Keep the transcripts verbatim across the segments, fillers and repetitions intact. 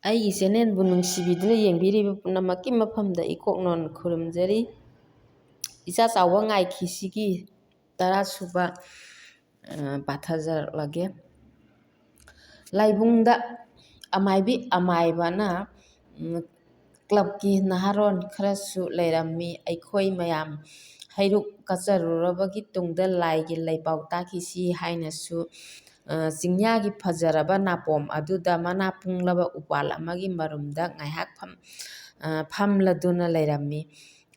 ꯑꯩꯒꯤ ꯆꯦꯅꯦꯜꯕꯨ ꯅꯨꯡꯁꯤꯕꯤꯗꯨꯅ ꯌꯦꯡꯕꯤꯔꯤꯕ ꯄꯨꯝꯅꯃꯛꯀꯤ ꯃꯐꯝꯗ ꯏꯀꯣꯛ ꯅꯣꯟ ꯈꯨꯔꯨꯝꯖꯔꯤ꯫ ꯏꯆꯥ ꯆꯥꯎꯕ ꯉꯥꯏꯈꯤꯁꯤꯒꯤ ꯇꯔꯥ ꯁꯨꯕ, ꯑ, ꯄꯥꯊꯖꯔꯛꯂꯒꯦ꯫ ꯂꯥꯏꯕꯨꯡꯗ ꯑꯃꯥꯏꯕꯤ ꯑꯃꯥꯏꯕꯅ, ꯎꯝ, ꯀ꯭ꯂꯕꯀꯤ ꯅꯍꯥꯔꯣꯜ ꯈꯔꯁꯨ ꯂꯩꯔꯝꯃꯤ꯫ ꯑꯩꯈꯣꯏ ꯃꯌꯥꯝ ꯍꯩꯔꯨꯛ ꯀꯠꯆꯔꯨꯔꯕꯒꯤ ꯇꯨꯡꯗ ꯂꯥꯏꯒꯤ ꯂꯩꯄꯥꯎ ꯇꯥꯈꯤꯁꯤ ꯍꯥꯏꯅꯁꯨ, ꯑ, ꯆꯤꯡꯌꯥꯒꯤ ꯐꯖꯔꯕ ꯅꯥꯄꯣꯝ ꯑꯗꯨꯗ ꯃꯅꯥ ꯄꯨꯡꯂꯕ ꯎꯄꯥꯜ ꯑꯃꯒꯤ ꯃꯔꯨꯝꯗ ꯉꯥꯏꯍꯥꯛ ꯐꯝ-, ꯑ, ꯐꯝꯂꯗꯨꯅ ꯂꯩꯔꯝꯃꯤ꯫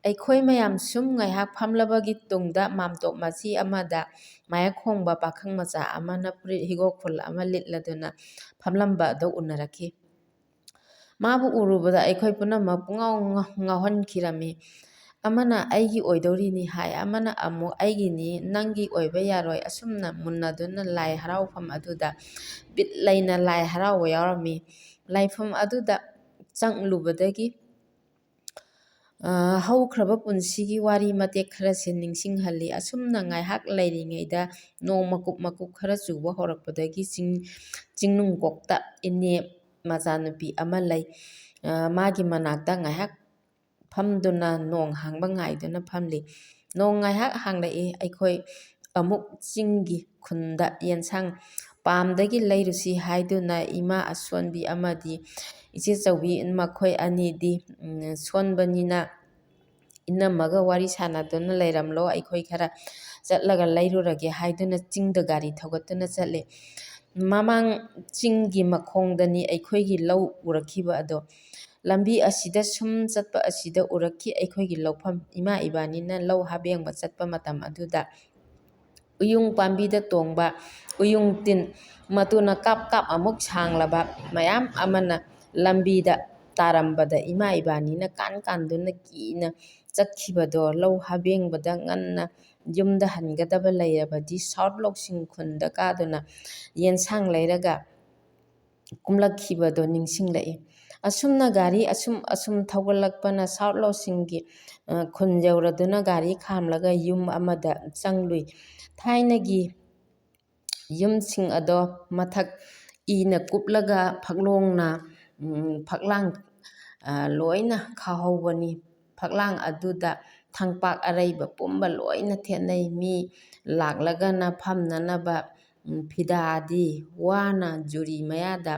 ꯑꯩꯈꯣꯏ ꯃꯌꯥꯝ ꯁꯨꯝ ꯉꯥꯏꯍꯥꯛ ꯐꯝꯂꯕꯒꯤ ꯇꯨꯡꯗ ꯃꯥꯝꯇꯣꯞ ꯃꯆꯤ ꯑꯃꯗ ꯃꯥꯌꯦꯛ ꯈꯣꯡꯕ ꯄꯥꯈꯪ ꯃꯆꯥ ꯑꯃꯅ ꯐꯨꯔꯤꯠ ꯍꯤꯒꯣꯛ ꯈꯨꯜ ꯑꯃ ꯂꯤꯠꯂꯗꯨꯅ ꯐꯝꯂꯝꯕ ꯑꯗꯨ ꯎꯅꯔꯛꯈꯤ꯫ ꯃꯥꯕꯨ ꯎꯔꯨꯕꯗ ꯑꯩꯈꯣꯏ ꯄꯨꯝꯅꯃꯛ ꯄꯨꯡꯉꯥꯎ ꯉꯥꯎ-, ꯉꯥꯎꯍꯟꯈꯤꯔꯝꯃꯤ꯫ ꯑꯃꯅ "ꯑꯩꯒꯤ ꯑꯣꯏꯗꯧꯔꯤꯅꯤ" ꯍꯥꯏ, ꯑꯃꯅ ꯑꯃꯨꯛ "ꯑꯩꯒꯤꯅꯤ, ꯅꯪꯒꯤ ꯑꯣꯏꯕ ꯌꯥꯔꯣꯏ", ꯑꯁꯨꯝꯅ ꯃꯨꯟꯅꯗꯨꯅ ꯂꯥꯏ ꯍꯔꯥꯎꯐꯝ ꯑꯗꯨꯗ ꯕꯤꯠ ꯂꯩꯅ ꯂꯥꯏ ꯍꯔꯥꯎꯕ ꯌꯥꯎꯔꯝꯃꯤ꯫ ꯂꯥꯏꯐꯝ ꯑꯗꯨꯗ ꯆꯪꯂꯨꯕꯗꯒꯤ, ꯑ, ꯍꯧꯈ꯭ꯔꯕ ꯄꯨꯟꯁꯤꯒꯤ ꯋꯥꯔꯤ ꯃꯇꯦꯛ ꯈꯔꯁꯦ ꯅꯤꯡꯁꯤꯡꯍꯜꯂꯤ꯫ ꯑꯁꯨꯝꯅ ꯉꯥꯏꯍꯥꯛ ꯂꯩꯔꯤꯉꯩꯗ ꯅꯣꯡ ꯃꯀꯨꯞ ꯃꯀꯨꯞ ꯈꯔ ꯆꯨꯕ ꯍꯧꯔꯛꯄꯗꯒꯤ ꯆꯤꯡ-, ꯆꯤꯡꯅꯨꯡꯀꯣꯛꯇ ꯏꯅꯦ ꯃꯆꯥꯅꯨꯄꯤ ꯑꯃ ꯂꯩ꯫ ꯑ, ꯃꯥꯒꯤ ꯃꯅꯥꯛꯇ ꯉꯥꯏꯍꯥꯛ ꯐꯝꯗꯨꯅ ꯅꯣꯡ ꯍꯥꯡꯕ ꯉꯥꯏꯗꯨꯅ ꯐꯝꯂꯤ꯫ ꯅꯣꯡ ꯉꯥꯏꯍꯥꯛ ꯍꯥꯡꯂꯛꯏ꯫ ꯑꯩꯈꯣꯏ ꯑꯃꯨꯛ ꯆꯤꯡꯒꯤ ꯈꯨꯟꯗ ꯌꯦꯟꯁꯥꯡ ꯄꯥꯝꯗꯒꯤ ꯂꯩꯔꯨꯁꯤ ꯍꯥꯏꯗꯨꯅ ꯏꯃꯥ ꯑꯁꯣꯟꯕꯤ ꯑꯃꯗꯤ ꯏꯆꯦ ꯆꯧꯕꯤ, ꯃꯈꯣꯏ ꯑꯅꯤꯗꯤ, ꯎꯝ, ꯁꯣꯟꯕꯅꯤꯅ ꯏꯅꯝꯃꯒ ꯋꯥꯔꯤ ꯁꯥꯟꯅꯗꯨꯅ ꯂꯩꯔꯝꯂꯣ, ꯑꯩꯈꯣꯏ ꯈꯔ ꯆꯠꯂꯒ ꯂꯩꯔꯨꯔꯒꯦ ꯍꯥꯏꯗꯨꯅ ꯆꯤꯡꯗ ꯒꯥꯔꯤ ꯊꯧꯒꯠꯇꯨꯅ ꯆꯠꯂꯤ꯫ ꯃꯃꯥꯡ ꯆꯤꯡꯒꯤ ꯃꯈꯣꯡꯗꯅꯤ ꯑꯩꯈꯣꯏꯒꯤ ꯂꯧ ꯎꯔꯛꯈꯤꯕ ꯑꯗꯣ꯫ ꯂꯝꯕꯤ ꯑꯁꯤꯗ ꯁꯨꯝ ꯆꯠꯄ ꯑꯁꯤꯗ ꯎꯔꯛꯈꯤ ꯑꯩꯈꯣꯏꯒꯤ ꯂꯧꯐꯝ꯫ ꯏꯃꯥ ꯏꯕꯥꯅꯤꯅ ꯂꯧ ꯍꯥꯕꯦꯡꯕ ꯆꯠꯄ ꯃꯇꯝ ꯑꯗꯨꯗ ꯎꯌꯨꯡ ꯄꯥꯝꯕꯤꯗ ꯇꯣꯡꯕ ꯎꯌꯨꯡ ꯇꯤꯟ ꯃꯇꯨꯅ ꯀꯥꯞ ꯀꯥꯞ ꯑꯃꯨꯛ ꯁꯥꯡꯂꯕ ꯃꯌꯥꯝ ꯑꯃꯅ ꯂꯝꯕꯤꯗ ꯇꯥꯔꯝꯕꯗ ꯏꯃꯥ ꯏꯕꯥꯅꯤꯅ ꯀꯥꯟ ꯀꯥꯟꯗꯨꯅ ꯀꯤꯅ ꯆꯠꯈꯤꯕꯗꯣ꯫ ꯂꯧ ꯍꯥꯕꯦꯡꯕꯗ ꯉꯟꯅ ꯌꯨꯝꯗ ꯍꯟꯒꯗꯕ ꯂꯩꯔꯕꯗꯤ ꯁꯥꯎꯠ ꯂꯧꯁꯤꯡ ꯈꯨꯟꯗ ꯀꯥꯗꯨꯅ ꯌꯦꯟꯁꯥꯡ ꯂꯩꯔꯒ ꯀꯨꯝꯂꯛꯈꯤꯕꯗꯣ ꯅꯤꯡꯁꯤꯡꯂꯛꯏ꯫ ꯑꯁꯨꯝꯅ ꯒꯥꯔꯤ ꯑꯁꯨꯝ ꯑꯁꯨꯝ ꯊꯧꯒꯠꯂꯛꯄꯅ ꯁꯥꯎꯠ ꯂꯧꯁꯤꯡꯒꯤ, ꯑ, ꯈꯨꯟ ꯌꯧꯔꯗꯨꯅ ꯒꯥꯔꯤ ꯈꯥꯝꯂꯒ ꯌꯨꯝ ꯑꯃꯗ ꯆꯪꯂꯨꯏ꯫ ꯊꯥꯏꯅꯒꯤ ꯌꯨꯝꯁꯤꯡ ꯑꯗꯣ ꯃꯊꯛ ꯏꯅ ꯀꯨꯞꯂꯒ ꯐꯛꯂꯣꯡꯅ ꯎꯝ, ꯐꯛꯂꯥꯡ, ꯑ, ꯂꯣꯏꯅ ꯈꯥꯍꯧꯕꯅꯤ꯫ ꯐꯛꯂꯥꯡ ꯑꯗꯨꯗ ꯊꯪꯄꯥꯛ ꯑꯔꯩꯕ ꯄꯨꯝꯕ ꯂꯣꯏꯅ ꯊꯦꯠꯅꯩ꯫ ꯃꯤ ꯂꯥꯛꯂꯒꯅ ꯐꯝꯅꯅꯕ, ꯎꯝ, ꯐꯤꯗꯥꯗꯤ ꯋꯥꯅ ꯖꯨꯔꯤ ꯃꯌꯥꯗ,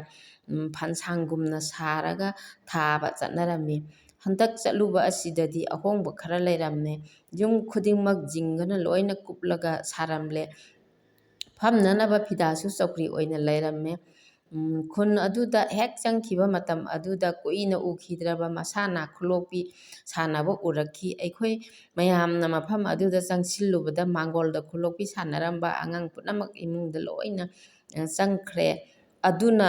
ꯎꯝ, ꯐꯟꯁꯥꯡꯒꯨꯝꯅ ꯁꯥꯔꯒ ꯊꯥꯕ ꯆꯠꯅꯔꯝꯃꯤ꯫ ꯍꯟꯗꯛ ꯆꯠꯂꯨꯕ ꯑꯁꯤꯗꯗꯤ ꯑꯍꯣꯡꯕ ꯈꯔ ꯂꯩꯔꯝꯃꯦ꯫ ꯌꯨꯝ ꯈꯨꯗꯤꯡꯃꯛ ꯖꯤꯡꯒꯅ ꯂꯣꯏꯅ ꯀꯨꯞꯂꯒ ꯁꯥꯔꯝꯂꯦ꯫ ꯐꯝꯅꯅꯕ ꯐꯤꯗꯥꯁꯨ ꯆꯧꯀ꯭ꯔꯤ ꯑꯣꯏꯅ ꯂꯩꯔꯝꯃꯦ꯫ ꯎꯝ, ꯈꯨꯟ ꯑꯗꯨꯗ ꯍꯦꯛ ꯆꯪꯈꯤꯕ ꯃꯇꯝ ꯑꯗꯨꯗ ꯀꯨꯏꯅ ꯎꯈꯤꯗ꯭ꯔꯕ ꯃꯁꯥꯟꯅ ꯈꯨꯂꯣꯛꯄꯤ ꯁꯥꯟꯅꯕ ꯎꯔꯛꯈꯤ꯫ ꯑꯩꯈꯣꯏ ꯃꯌꯥꯝꯅ ꯃꯐꯝ ꯑꯗꯨꯗ ꯆꯪꯁꯤꯜꯂꯨꯕꯗ ꯃꯥꯡꯒꯣꯜꯗ ꯈꯨꯂꯣꯛꯄꯤ ꯁꯥꯟꯅꯔꯝꯕ ꯑꯉꯥꯡ ꯄꯨꯝꯅꯃꯛ ꯏꯃꯨꯡꯗ ꯂꯣꯏꯅ, ꯑ, ꯆꯪꯈ꯭ꯔꯦ꯫ ꯑꯗꯨꯅ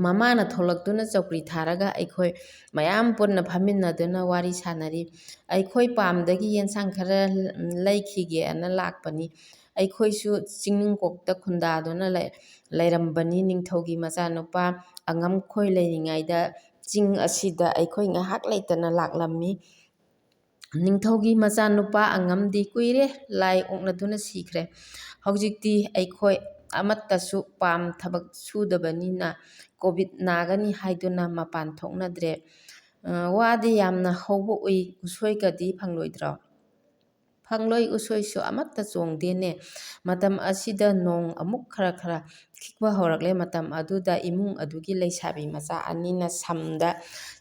ꯃꯃꯥꯅ ꯊꯣꯛꯂꯛꯇꯨꯅ ꯆꯧꯀ꯭ꯔꯤ ꯊꯥꯔꯒ ꯑꯩꯈꯣꯏ ꯃꯌꯥꯝ ꯄꯨꯟꯅ ꯐꯝꯃꯤꯟꯅꯗꯨꯅ ꯋꯥꯔꯤ ꯁꯥꯟꯅꯔꯤ꯫ ꯑꯩꯈꯣꯏ ꯄꯥꯝꯗꯒꯤ ꯌꯦꯟꯁꯥꯡ ꯈꯔ ꯂꯩꯈꯤꯒꯦꯅ ꯂꯥꯛꯄꯅꯤ꯫ ꯑꯩꯈꯣꯏꯁꯨ ꯆꯤꯡꯅꯨꯡꯀꯣꯛꯇ ꯈꯨꯟꯗꯥꯗꯨꯅ ꯂꯩ-, ꯂꯩꯔꯝꯕꯅꯤ꯫ ꯅꯤꯡꯊꯧꯒꯤ ꯃꯆꯥꯅꯨꯄꯥ ꯑꯉꯝꯈꯣꯏ ꯂꯩꯔꯤꯉꯩꯗ ꯆꯤꯡ ꯑꯁꯤꯗ ꯑꯩꯈꯣꯏ ꯉꯥꯏꯍꯥꯛ ꯂꯩꯇꯅ ꯂꯥꯛꯂꯝꯃꯤ꯫ ꯅꯤꯡꯊꯧꯒꯤ ꯃꯆꯥꯅꯨꯄꯥ ꯑꯉꯝꯗꯤ ꯀꯨꯏꯔꯦ ꯂꯥꯏ ꯑꯣꯛꯅꯗꯨꯅ ꯁꯤꯈ꯭ꯔꯦ꯫ ꯍꯧꯖꯤꯛꯇꯤ ꯑꯩꯈꯣꯏ ꯑꯃꯠꯇꯁꯨ ꯄꯥꯝ ꯊꯕꯛ ꯁꯨꯗꯕꯅꯤꯅ ꯀꯣꯚꯤꯗ ꯅꯥꯒꯅꯤ ꯍꯥꯏꯗꯨꯅ ꯃꯄꯥꯟ ꯊꯣꯛꯅꯗ꯭ꯔꯦ꯫ ꯑ, ꯋꯥꯗꯤ ꯌꯥꯝꯅ ꯍꯧꯕ ꯎꯏ, ꯎꯁꯣꯏꯒꯗꯤ ꯐꯪꯂꯣꯏꯗ꯭ꯔꯣ? ꯐꯪꯂꯣꯏ, ꯎꯁꯣꯏꯁꯨ ꯑꯃꯠꯇ ꯆꯣꯡꯗꯦꯅꯦ꯫ ꯃꯇꯝ ꯑꯁꯤꯗ ꯅꯣꯡ ꯑꯃꯨꯛ ꯈꯔ ꯈꯔ ꯈꯤꯛꯄ ꯍꯧꯔꯛꯂꯦ꯫ ꯃꯇꯝ ꯑꯗꯨꯗ ꯏꯃꯨꯡ ꯑꯗꯨꯒꯤ ꯂꯩꯁꯥꯕꯤ ꯃꯆꯥ ꯑꯅꯤꯅ ꯁꯝꯗ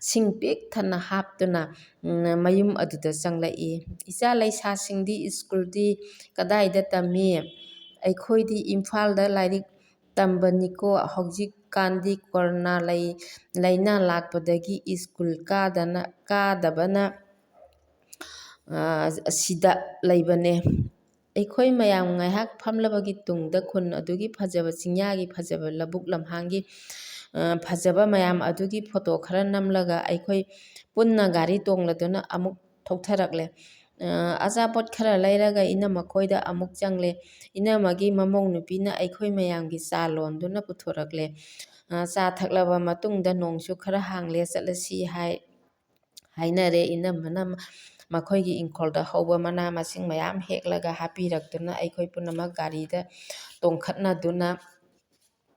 ꯁꯤꯡ ꯄꯤꯛ ꯊꯟꯅ ꯍꯥꯞꯇꯨꯅ, ꯎꯝ, ꯃꯌꯨꯝ ꯑꯗꯨꯗ ꯆꯪꯂꯛꯏ꯫ "ꯏꯆꯥ ꯂꯩꯁꯥꯁꯤꯡꯗꯤ ꯁ꯭ꯀꯨꯜꯗꯤ ꯀꯗꯥꯏꯗ ꯇꯝꯃꯤ?" "ꯑꯩꯈꯣꯏꯗꯤ ꯏꯝꯐꯥꯜꯗ ꯂꯥꯏꯔꯤꯛ ꯇꯝꯕꯅꯤꯀꯣ꯫ ꯍꯧꯖꯤꯛꯀꯥꯟꯗꯤ ꯀꯣꯔꯣꯅꯥ ꯂꯩ-, ꯂꯥꯏꯅꯥ ꯂꯥꯛꯄꯗꯒꯤ ꯁ꯭ꯀꯨꯜ ꯀꯥꯗꯅ, ꯀꯥꯗꯕꯅ, ꯑ, ꯑꯁꯤꯗ ꯂꯩꯕꯅꯦ꯫" ꯑꯩꯈꯣꯏ ꯃꯌꯥꯝ ꯉꯥꯏꯍꯥꯛ ꯐꯝꯂꯕꯒꯤ ꯇꯨꯡꯗ ꯈꯨꯟ ꯑꯗꯨꯒꯤ ꯐꯖꯕ ꯆꯤꯡꯌꯥꯒꯤ ꯐꯖꯕ ꯂꯧꯕꯨꯛ ꯂꯝꯍꯥꯡꯒꯤ, ꯑ, ꯐꯖꯕ ꯃꯌꯥꯝ ꯑꯗꯨꯒꯤ ꯐꯣꯇꯣ ꯈꯔ ꯅꯝꯂꯒ ꯑꯩꯈꯣꯏ ꯄꯨꯟꯅ ꯒꯥꯔꯤ ꯇꯣꯡꯂꯗꯨꯅ ꯑꯃꯨꯛ ꯊꯧꯊꯔꯛꯂꯦ꯫ ꯑ, ꯑꯆꯥꯄꯣꯠ ꯈꯔ ꯂꯩꯔꯒ ꯏꯅꯝꯃ ꯈꯣꯏꯗ ꯑꯃꯨꯛ ꯆꯪꯂꯦ꯫ ꯏꯅꯝꯃꯒꯤ ꯃꯃꯧ ꯅꯨꯄꯤꯅ ꯑꯩꯈꯣꯏ ꯃꯌꯥꯝꯒꯤ ꯆꯥ ꯂꯣꯟꯗꯨꯅ ꯄꯨꯊꯣꯔꯛꯂꯦ꯫ ꯑ, ꯆꯥ ꯊꯛꯂꯕ ꯃꯇꯨꯡꯗ ꯅꯣꯡꯁꯨ ꯈꯔ ꯍꯥꯡꯂꯦ, ꯆꯠꯂꯁꯤ ꯍꯥꯏ-, ꯍꯥꯏꯅꯔꯦ꯫ ꯏꯅꯝꯃꯅ ꯃꯈꯣꯏꯒꯤ ꯏꯪꯈꯣꯜꯗ ꯍꯧꯕ ꯃꯅꯥ ꯃꯁꯤꯡ ꯃꯌꯥꯝ ꯍꯦꯛꯂꯒ ꯍꯥꯞꯄꯤꯔꯛꯇꯨꯅ ꯑꯩꯈꯣꯏ ꯄꯨꯝꯅꯃꯛ ꯒꯥꯔꯤꯗ ꯇꯣꯡꯈꯠꯅꯗꯨꯅ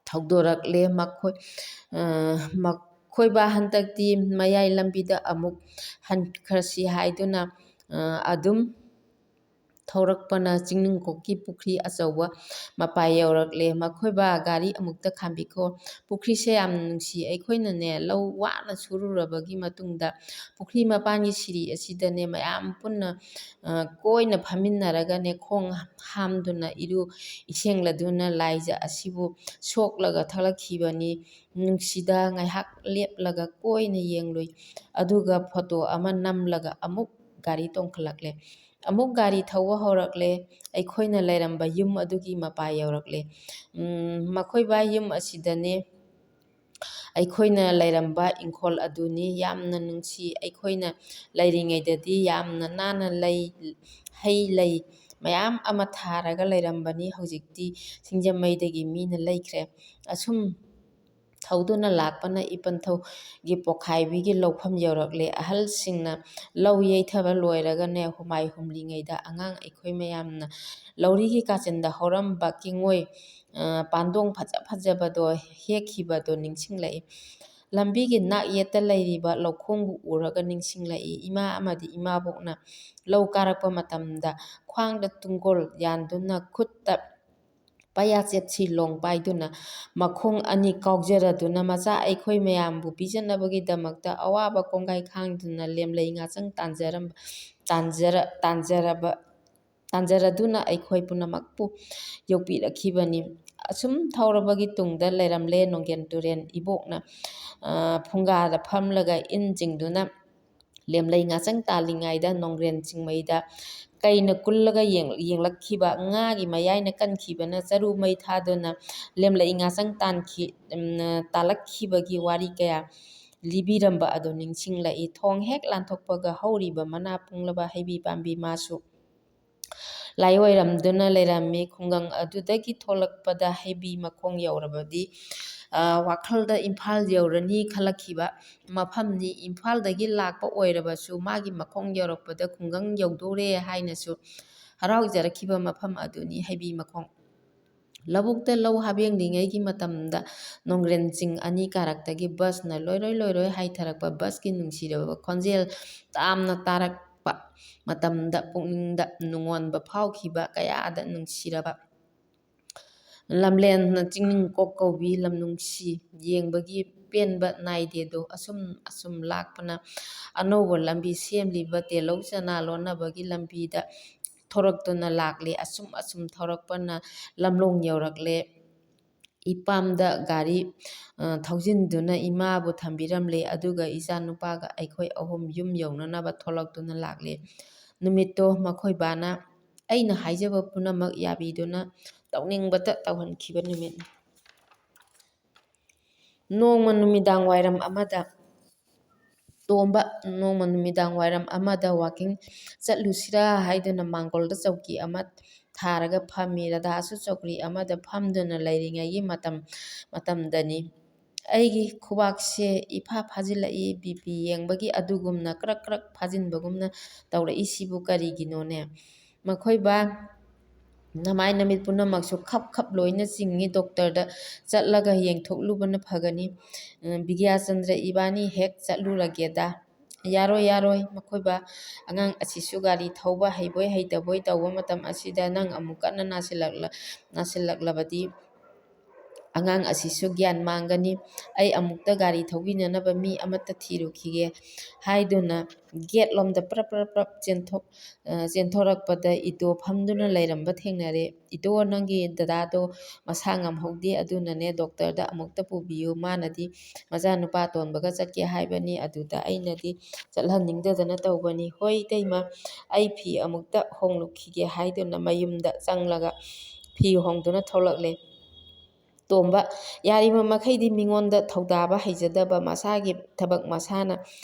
ꯊꯧꯗꯣꯔꯛꯂꯦ꯫ ꯃꯈꯣꯏ, ꯃꯈꯣꯏꯕꯥ ꯍꯟꯗꯛꯇꯤ ꯃꯌꯥꯏ ꯂꯝꯕꯤꯗ ꯑꯃꯨꯛ ꯍꯟꯈ꯭ꯔꯁꯤ ꯍꯥꯏꯗꯨꯅ, ꯑꯗꯨꯝ ꯊꯧꯔꯛꯄꯅ ꯆꯤꯡꯅꯨꯡꯈꯣꯛꯀꯤ ꯄꯨꯈ꯭ꯔꯤ ꯑꯆꯧꯕ ꯃꯄꯥ ꯌꯧꯔꯛꯂꯦ꯫ ꯃꯈꯣꯏꯕꯥ, ꯒꯥꯔꯤ ꯑꯃꯨꯛꯇ ꯈꯥꯝꯕꯤꯈꯣ꯫ ꯄꯨꯈ꯭ꯔꯤꯁꯦ ꯌꯥꯝ ꯅꯨꯡꯁꯤ꯫ ꯑꯩꯈꯣꯏꯅꯅꯦ, ꯂꯧ ꯋꯥꯅ ꯁꯨꯔꯨꯔꯕꯒꯤ ꯃꯇꯨꯡꯗ ꯄꯨꯈ꯭ꯔꯤ ꯃꯄꯥꯟꯒꯤ ꯁꯤꯔꯤ ꯑꯁꯤꯗꯅꯦ, ꯃꯌꯥꯝ ꯄꯨꯟꯅ, ꯑ, ꯀꯣꯏꯅ ꯐꯝꯃꯤꯟꯅꯔꯒꯅꯦ, ꯈꯣꯡ ꯍꯥꯝꯗꯨꯅ, ꯏꯔꯨ ꯏꯁꯦꯡꯂꯗꯨꯅ ꯂꯥꯏꯖ ꯑꯁꯤꯕꯨ ꯁꯣꯛꯂꯒ ꯊꯛꯂꯛꯈꯤꯕꯅꯤ꯫ ꯅꯨꯡꯁꯤꯗ ꯉꯥꯏꯍꯥꯛ ꯂꯦꯞꯂꯒ ꯀꯣꯏꯅ ꯌꯦꯡꯂꯨꯏ꯫ ꯑꯗꯨꯒ ꯐꯣꯇꯣ ꯑꯃ ꯅꯝꯂꯒ ꯑꯃꯨꯛ ꯒꯥꯔꯤ ꯇꯣꯡꯈꯠꯂꯛꯂꯦ꯫ ꯑꯃꯨꯛ ꯒꯥꯔꯤ ꯊꯧꯕ ꯍꯧꯔꯛꯂꯦ꯫ ꯑꯩꯈꯣꯏꯅ ꯂꯩꯔꯝꯕ ꯌꯨꯝ ꯑꯗꯨꯒꯤ ꯃꯄꯥ ꯌꯧꯔꯛꯂꯦ꯫ ꯎꯝ, ꯃꯈꯣꯏꯕꯥ ꯌꯨꯝ ꯑꯁꯤꯗꯅꯦ ꯑꯩꯈꯣꯏꯅ ꯂꯩꯔꯝꯕ ꯏꯪꯈꯣꯜ ꯑꯗꯨꯅꯤ꯫ ꯌꯥꯝꯅ ꯅꯨꯡꯁꯤ꯫ ꯑꯩꯈꯣꯏꯅ ꯂꯩꯔꯤꯉꯩꯗꯗꯤ ꯌꯥꯝꯅ ꯅꯥꯟꯅ ꯂꯩ, ꯍꯩ ꯂꯩ ꯃꯌꯥꯝ ꯑꯃ ꯊꯥꯔꯒ ꯂꯩꯔꯝꯕꯅꯤ꯫ ꯍꯧꯖꯤꯛꯇꯤ ꯁꯤꯡꯖꯃꯩꯗꯒꯤ ꯃꯤꯅ ꯂꯩꯈ꯭ꯔꯦ꯫ ꯑꯁꯨꯝ ꯊꯧꯗꯨꯅ ꯂꯥꯛꯄꯅ ꯏꯄꯟꯊꯧꯒꯤ ꯄꯣꯈꯥꯏꯕꯤꯒꯤ ꯂꯧꯐꯝ ꯌꯧꯔꯛꯂꯦ꯫ ꯑꯍꯜꯁꯤꯡꯅ ꯂꯧ ꯌꯩꯊꯕ ꯂꯣꯏꯔꯒꯅꯦ, ꯍꯨꯃꯥꯏ ꯍꯨꯝꯂꯤꯉꯩꯗ ꯑꯉꯥꯡ ꯑꯩꯈꯣꯏ ꯃꯌꯥꯝꯅ ꯂꯧꯔꯤꯒꯤ ꯀꯥꯆꯤꯟꯗ ꯍꯧꯔꯝꯕ ꯀꯦꯡꯉꯣꯏ, ꯑ, ꯄꯥꯟꯗꯣꯡ ꯐꯖ ꯐꯖꯕꯗꯣ ꯍꯦꯛꯈꯤꯕꯗꯣ ꯅꯤꯡꯁꯤꯡꯂꯛꯏ꯫ ꯂꯝꯕꯤꯒꯤ ꯅꯥꯛ ꯌꯦꯠꯇ ꯂꯩꯔꯤꯕ ꯂꯧꯈꯣꯡꯕꯨ ꯎꯔꯒ ꯅꯤꯡꯁꯤꯡꯂꯛꯏ꯫ ꯏꯃꯥ ꯑꯃꯗꯤ ꯏꯃꯥꯕꯣꯛꯅ ꯂꯧ ꯀꯥꯔꯛꯄ ꯃꯇꯝꯗ ꯈ꯭ꯋꯥꯡꯗ ꯇꯨꯡꯒꯣꯜ ꯌꯥꯟꯗꯨꯅ, ꯈꯨꯠꯇ ꯄꯌꯥ ꯆꯦꯠꯁꯤ ꯂꯣꯡ ꯄꯥꯏꯗꯨꯅ, ꯃꯈꯣꯡ ꯑꯅꯤ ꯀꯥꯎꯖꯔꯗꯨꯅ, ꯃꯆꯥ ꯑꯩꯈꯣꯏ ꯃꯌꯥꯝꯕꯨ ꯄꯤꯖꯅꯕꯒꯤꯗꯃꯛꯇ ꯑꯋꯥꯕ ꯀꯣꯡꯒꯥꯏ ꯈꯥꯡꯗꯨꯅ ꯂꯦꯝꯂꯩ ꯉꯥꯆꯪ ꯇꯥꯟꯖꯔꯝꯕ, ꯇꯥꯟꯖꯔ-, ꯇꯥꯟꯖꯔꯕ, ꯇꯥꯟꯖꯔꯗꯨꯅ ꯑꯩꯈꯣꯏ ꯄꯨꯝꯅꯃꯛꯄꯨ ꯌꯣꯛꯄꯤꯔꯛꯈꯤꯕꯅꯤ꯫ ꯑꯁꯨꯝ ꯊꯧꯔꯕꯒꯤ ꯇꯨꯡꯗ ꯂꯩꯔꯝꯂꯦ ꯅꯣꯡꯒꯦꯟ ꯇꯨꯔꯦꯟ꯫ ꯏꯕꯣꯛꯅ, ꯑ, ꯐꯨꯡꯒꯥꯗ ꯐꯝꯂꯒ ꯏꯟ ꯆꯤꯡꯗꯨꯅ, ꯂꯦꯝꯂꯩ ꯉꯥꯆꯪ ꯇꯥꯜꯂꯤꯉꯩꯗ ꯅꯣꯡꯒ꯭ꯔꯦꯟ ꯆꯤꯡꯃꯩꯗ ꯀꯩꯅ ꯀꯨꯜꯂꯒ ꯌꯦꯡ-, ꯌꯦꯡꯂꯛꯈꯤꯕ ꯉꯥꯒꯤ ꯃꯌꯥꯏꯅ ꯀꯟꯈꯤꯕꯅ ꯆꯔꯨ ꯃꯩ ꯊꯥꯗꯨꯅ ꯂꯦꯝꯂꯩ ꯉꯥꯆꯪ ꯇꯥꯟꯈꯤ-, ꯎꯝ, ꯇꯥꯜꯂꯛꯈꯤꯕꯒꯤ ꯋꯥꯔꯤ ꯀꯌꯥ ꯂꯤꯕꯤꯔꯝꯕ ꯑꯗꯨ ꯅꯤꯡꯁꯤꯡꯂꯛꯏ꯫ ꯊꯣꯡ ꯍꯦꯛ ꯂꯥꯟꯊꯣꯛꯄꯒ ꯍꯧꯔꯤꯕ ꯃꯅꯥ ꯄꯨꯡꯂꯕ ꯍꯩꯕꯤ ꯄꯥꯝꯕꯤ ꯃꯥꯁꯨ ꯂꯥꯏ ꯑꯣꯏꯔꯝꯗꯨꯅ ꯂꯩꯔꯝꯃꯤ꯫ ꯈꯨꯡꯒꯪ ꯑꯗꯨꯗꯒꯤ ꯊꯣꯛꯂꯛꯄꯗ ꯍꯩꯕꯤ ꯃꯈꯣꯡ ꯌꯧꯔꯕꯗꯤ, ꯑ, ꯋꯥꯈꯜꯗ ꯏꯝꯐꯥꯜ ꯌꯧꯔꯅꯤ ꯈꯜꯂꯛꯈꯤꯕ ꯃꯐꯝꯅꯤ꯫ ꯏꯝꯐꯥꯜꯗꯒꯤ ꯂꯥꯛꯄ ꯑꯣꯏꯔꯕꯁꯨ ꯃꯥꯒꯤ ꯃꯈꯣꯡ ꯌꯧꯔꯛꯄꯗ ꯈꯨꯡꯒꯪ ꯌꯧꯗꯣꯔꯦ ꯍꯥꯏꯅꯁꯨ ꯍꯔꯥꯎꯖꯔꯛꯈꯤꯕ ꯃꯐꯝ ꯑꯗꯨꯅꯤ ꯍꯩꯕꯤ ꯃꯈꯣꯡ꯫ ꯂꯧꯕꯨꯛꯇ ꯂꯧ ꯍꯥꯕꯦꯡꯂꯤꯉꯩꯒꯤ ꯃꯇꯝꯗ ꯅꯣꯡꯒ꯭ꯔꯦꯟ ꯆꯤꯡ ꯑꯅꯤ ꯀꯥꯔꯛꯇꯒꯤ ꯕꯁꯅ ꯂꯣꯏꯔꯣꯏ ꯂꯣꯏꯔꯣꯏ ꯍꯥꯏꯊꯔꯛꯄ, ꯕꯁꯀꯤ ꯅꯨꯡꯁꯤꯔꯕ ꯈꯣꯟꯖꯦꯜ ꯇꯥꯝꯅ ꯇꯥꯔꯛꯄ ꯃꯇꯝꯗ ꯄꯨꯛꯅꯤꯡꯗ ꯅꯨꯡꯉꯣꯟꯕ ꯐꯥꯎꯈꯤꯕ ꯀꯌꯥꯗ ꯅꯨꯡꯁꯤꯔꯕ ꯂꯝꯂꯦꯟꯅ ꯆꯤꯡꯅꯤꯡ ꯀꯣꯛ ꯀꯧꯕꯤ ꯂꯝ ꯅꯨꯡꯁꯤ ꯌꯦꯡꯕꯒꯤ ꯄꯦꯟꯕ ꯅꯥꯏꯗꯦꯗꯣ꯫ ꯑꯁꯨꯝ ꯑꯁꯨꯝ ꯂꯥꯛꯄꯅ ꯑꯅꯧꯕ ꯂꯝꯕꯤ ꯁꯦꯝꯂꯤꯕ ꯇꯦꯂꯧ ꯆꯅꯥ ꯂꯣꯟꯅꯕꯒꯤ ꯂꯝꯕꯤꯗ ꯊꯣꯔꯛꯇꯨꯅ ꯂꯥꯛꯂꯦ꯫ ꯑꯁꯨꯝ ꯑꯁꯨꯝ ꯊꯣꯔꯛꯄꯅ ꯂꯝꯂꯣꯡ ꯌꯧꯔꯛꯂꯦ꯫ ꯏꯄꯥꯝꯗ ꯒꯥꯔꯤ, ꯑ, ꯊꯧꯖꯤꯟꯗꯨꯅ ꯏꯃꯥꯕꯨ ꯊꯝꯕꯤꯔꯝꯂꯦ꯫ ꯑꯗꯨꯒ ꯏꯆꯥ ꯅꯨꯄꯥꯒ ꯑꯩꯈꯣꯏ ꯑꯍꯨꯝ ꯌꯨꯝ ꯌꯧꯅꯅꯕ ꯊꯣꯛꯂꯛꯇꯨꯅ ꯂꯥꯛꯂꯦ꯫ ꯅꯨꯃꯤꯠꯇꯣ ꯃꯈꯣꯏ ꯕꯥꯅ ꯑꯩꯅ ꯍꯥꯏꯖꯕ ꯄꯨꯝꯅꯃꯛ ꯌꯥꯕꯤꯗꯨꯅ ꯇꯧꯅꯤꯡꯕꯇ ꯇꯧꯍꯟꯈꯤꯕ ꯅꯨꯃꯤꯠꯅꯤ꯫ ꯅꯣꯡꯃ ꯅꯨꯃꯤꯗꯥꯡ ꯋꯥꯏꯔꯝ ꯑꯃꯗ, ꯇꯣꯝꯕ, ꯅꯣꯡꯃ ꯅꯨꯃꯤꯗꯥꯡ ꯋꯥꯏꯔꯝ ꯑꯃꯗ walking ꯆꯠꯂꯨꯁꯤꯔꯥ ꯍꯥꯏꯗꯨꯅ ꯃꯥꯡꯒꯣꯜꯗ ꯆꯧꯀꯤ ꯑꯃ ꯊꯥꯔꯒ ꯐꯝꯃꯤ꯫ ꯔꯥꯙꯥꯁꯨ ꯆꯧꯀ꯭ꯔꯤ ꯑꯃꯗ ꯐꯝꯗꯨꯅ ꯂꯩꯔꯤꯉꯩꯒꯤ ꯃꯇꯝ, ꯃꯇꯝꯗꯅꯤ꯫ ꯑꯩꯒꯤ ꯈꯨꯕꯥꯛꯁꯦ ꯏꯐꯥ ꯐꯥꯖꯤꯜꯂꯛꯏ, ꯕꯤ ꯄꯤ ꯌꯦꯡꯕꯒꯤ ꯑꯗꯨꯒꯨꯝꯅ ꯀ꯭ꯔꯛ ꯀ꯭ꯔꯛ ꯐꯥꯖꯤꯟꯕꯒꯨꯝꯅ ꯇꯧꯔꯛꯏꯁꯤꯕꯨ ꯀꯔꯤꯒꯤꯅꯣꯅꯦ? ꯃꯈꯣꯏ ꯕꯥ, ꯅꯃꯥꯏ ꯅꯃꯤꯠ ꯄꯨꯝꯅꯃꯛꯁꯨ ꯈꯞ ꯈꯞ ꯂꯣꯏꯅ ꯆꯤꯡꯉꯤ, ꯗꯣꯛꯇꯔꯗ ꯆꯠꯂꯒ ꯌꯦꯡꯊꯣꯛꯂꯨꯕꯅ ꯐꯒꯅꯤ꯫ ꯎꯝ, ꯕꯤꯗ꯭ꯌꯥꯆꯟꯗ꯭ꯔ ꯏꯕꯥꯅꯤ ꯍꯦꯛ ꯆꯠꯂꯨꯔꯒꯦꯗ꯫ ꯌꯥꯔꯣꯏ, ꯌꯥꯔꯣꯏ, ꯃꯈꯣꯏ ꯕꯥ, ꯑꯉꯥꯡ ꯑꯁꯤꯁꯨ ꯒꯥꯔꯤ ꯊꯧꯕ ꯍꯩꯕꯣꯏ ꯍꯩꯇꯕꯣꯏ ꯇꯧꯕ ꯃꯇꯝ ꯑꯁꯤꯗ ꯅꯪ ꯑꯃꯨꯛ ꯀꯟꯅ ꯅꯥꯁꯤꯜꯂꯛꯂ-, ꯅꯥꯁꯤꯜꯂꯛꯂꯕꯗꯤ ꯑꯉꯥꯡ ꯑꯁꯤꯁꯨ ꯒ꯭ꯌꯥꯟ ꯃꯥꯡꯒꯅꯤ꯫ ꯑꯩ ꯑꯃꯨꯛꯇ ꯒꯥꯔꯤ ꯊꯧꯕꯤꯅꯅꯕ ꯃꯤ ꯑꯃꯠꯇ ꯊꯤꯔꯨꯈꯤꯒꯦ ꯍꯥꯏꯗꯨꯅ gate ꯂꯣꯝꯗ ꯄ꯭ꯔꯞ ꯄ꯭ꯔꯞ ꯄ꯭ꯔꯞ ꯆꯦꯟꯊꯣꯛ-, ꯑ, ꯆꯦꯟꯊꯣꯔꯛꯄꯗ ꯏꯇꯣ ꯐꯝꯗꯨꯅ ꯂꯩꯔꯝꯕ ꯊꯦꯡꯅꯔꯦ꯫ "ꯏꯇꯣ, ꯅꯪꯒꯤ ꯗꯗꯥꯗꯣ ꯃꯁꯥ ꯉꯝꯍꯧꯗꯦ, ꯑꯗꯨꯅꯅꯦ ꯗꯣꯛꯇꯔꯗ ꯑꯃꯨꯛꯇ ꯄꯨꯕꯤꯌꯨ, ꯃꯥꯅꯗꯤ ꯃꯆꯥꯅꯨꯄꯥ ꯑꯇꯣꯟꯕꯒ ꯆꯠꯀꯦ ꯍꯥꯏꯕꯅꯤ, ꯑꯗꯨꯗ ꯑꯩꯅꯗꯤ ꯆꯠꯍꯟꯅꯤꯡꯗꯗꯅ ꯇꯧꯕꯅꯤ꯫ ꯍꯣꯏ ꯏꯇꯩꯃ, ꯑꯩ ꯐꯤ ꯑꯃꯨꯛꯇ ꯍꯣꯡꯂꯨꯈꯤꯒꯦ" ꯍꯥꯏꯗꯨꯅ ꯃꯌꯨꯝꯗ ꯆꯪꯂꯒ ꯐꯤ ꯍꯣꯡꯗꯨꯅ ꯊꯣꯛꯂꯛꯂꯦ꯫ ꯇꯣꯝꯕ, ꯌꯥꯔꯤꯕ ꯃꯈꯩꯗꯤ ꯃꯤꯉꯣꯟꯗ ꯊꯧꯗꯥꯕ ꯍꯩꯖꯗꯕ, ꯃꯁꯥꯒꯤ ꯊꯕꯛ ꯃꯁꯥꯅ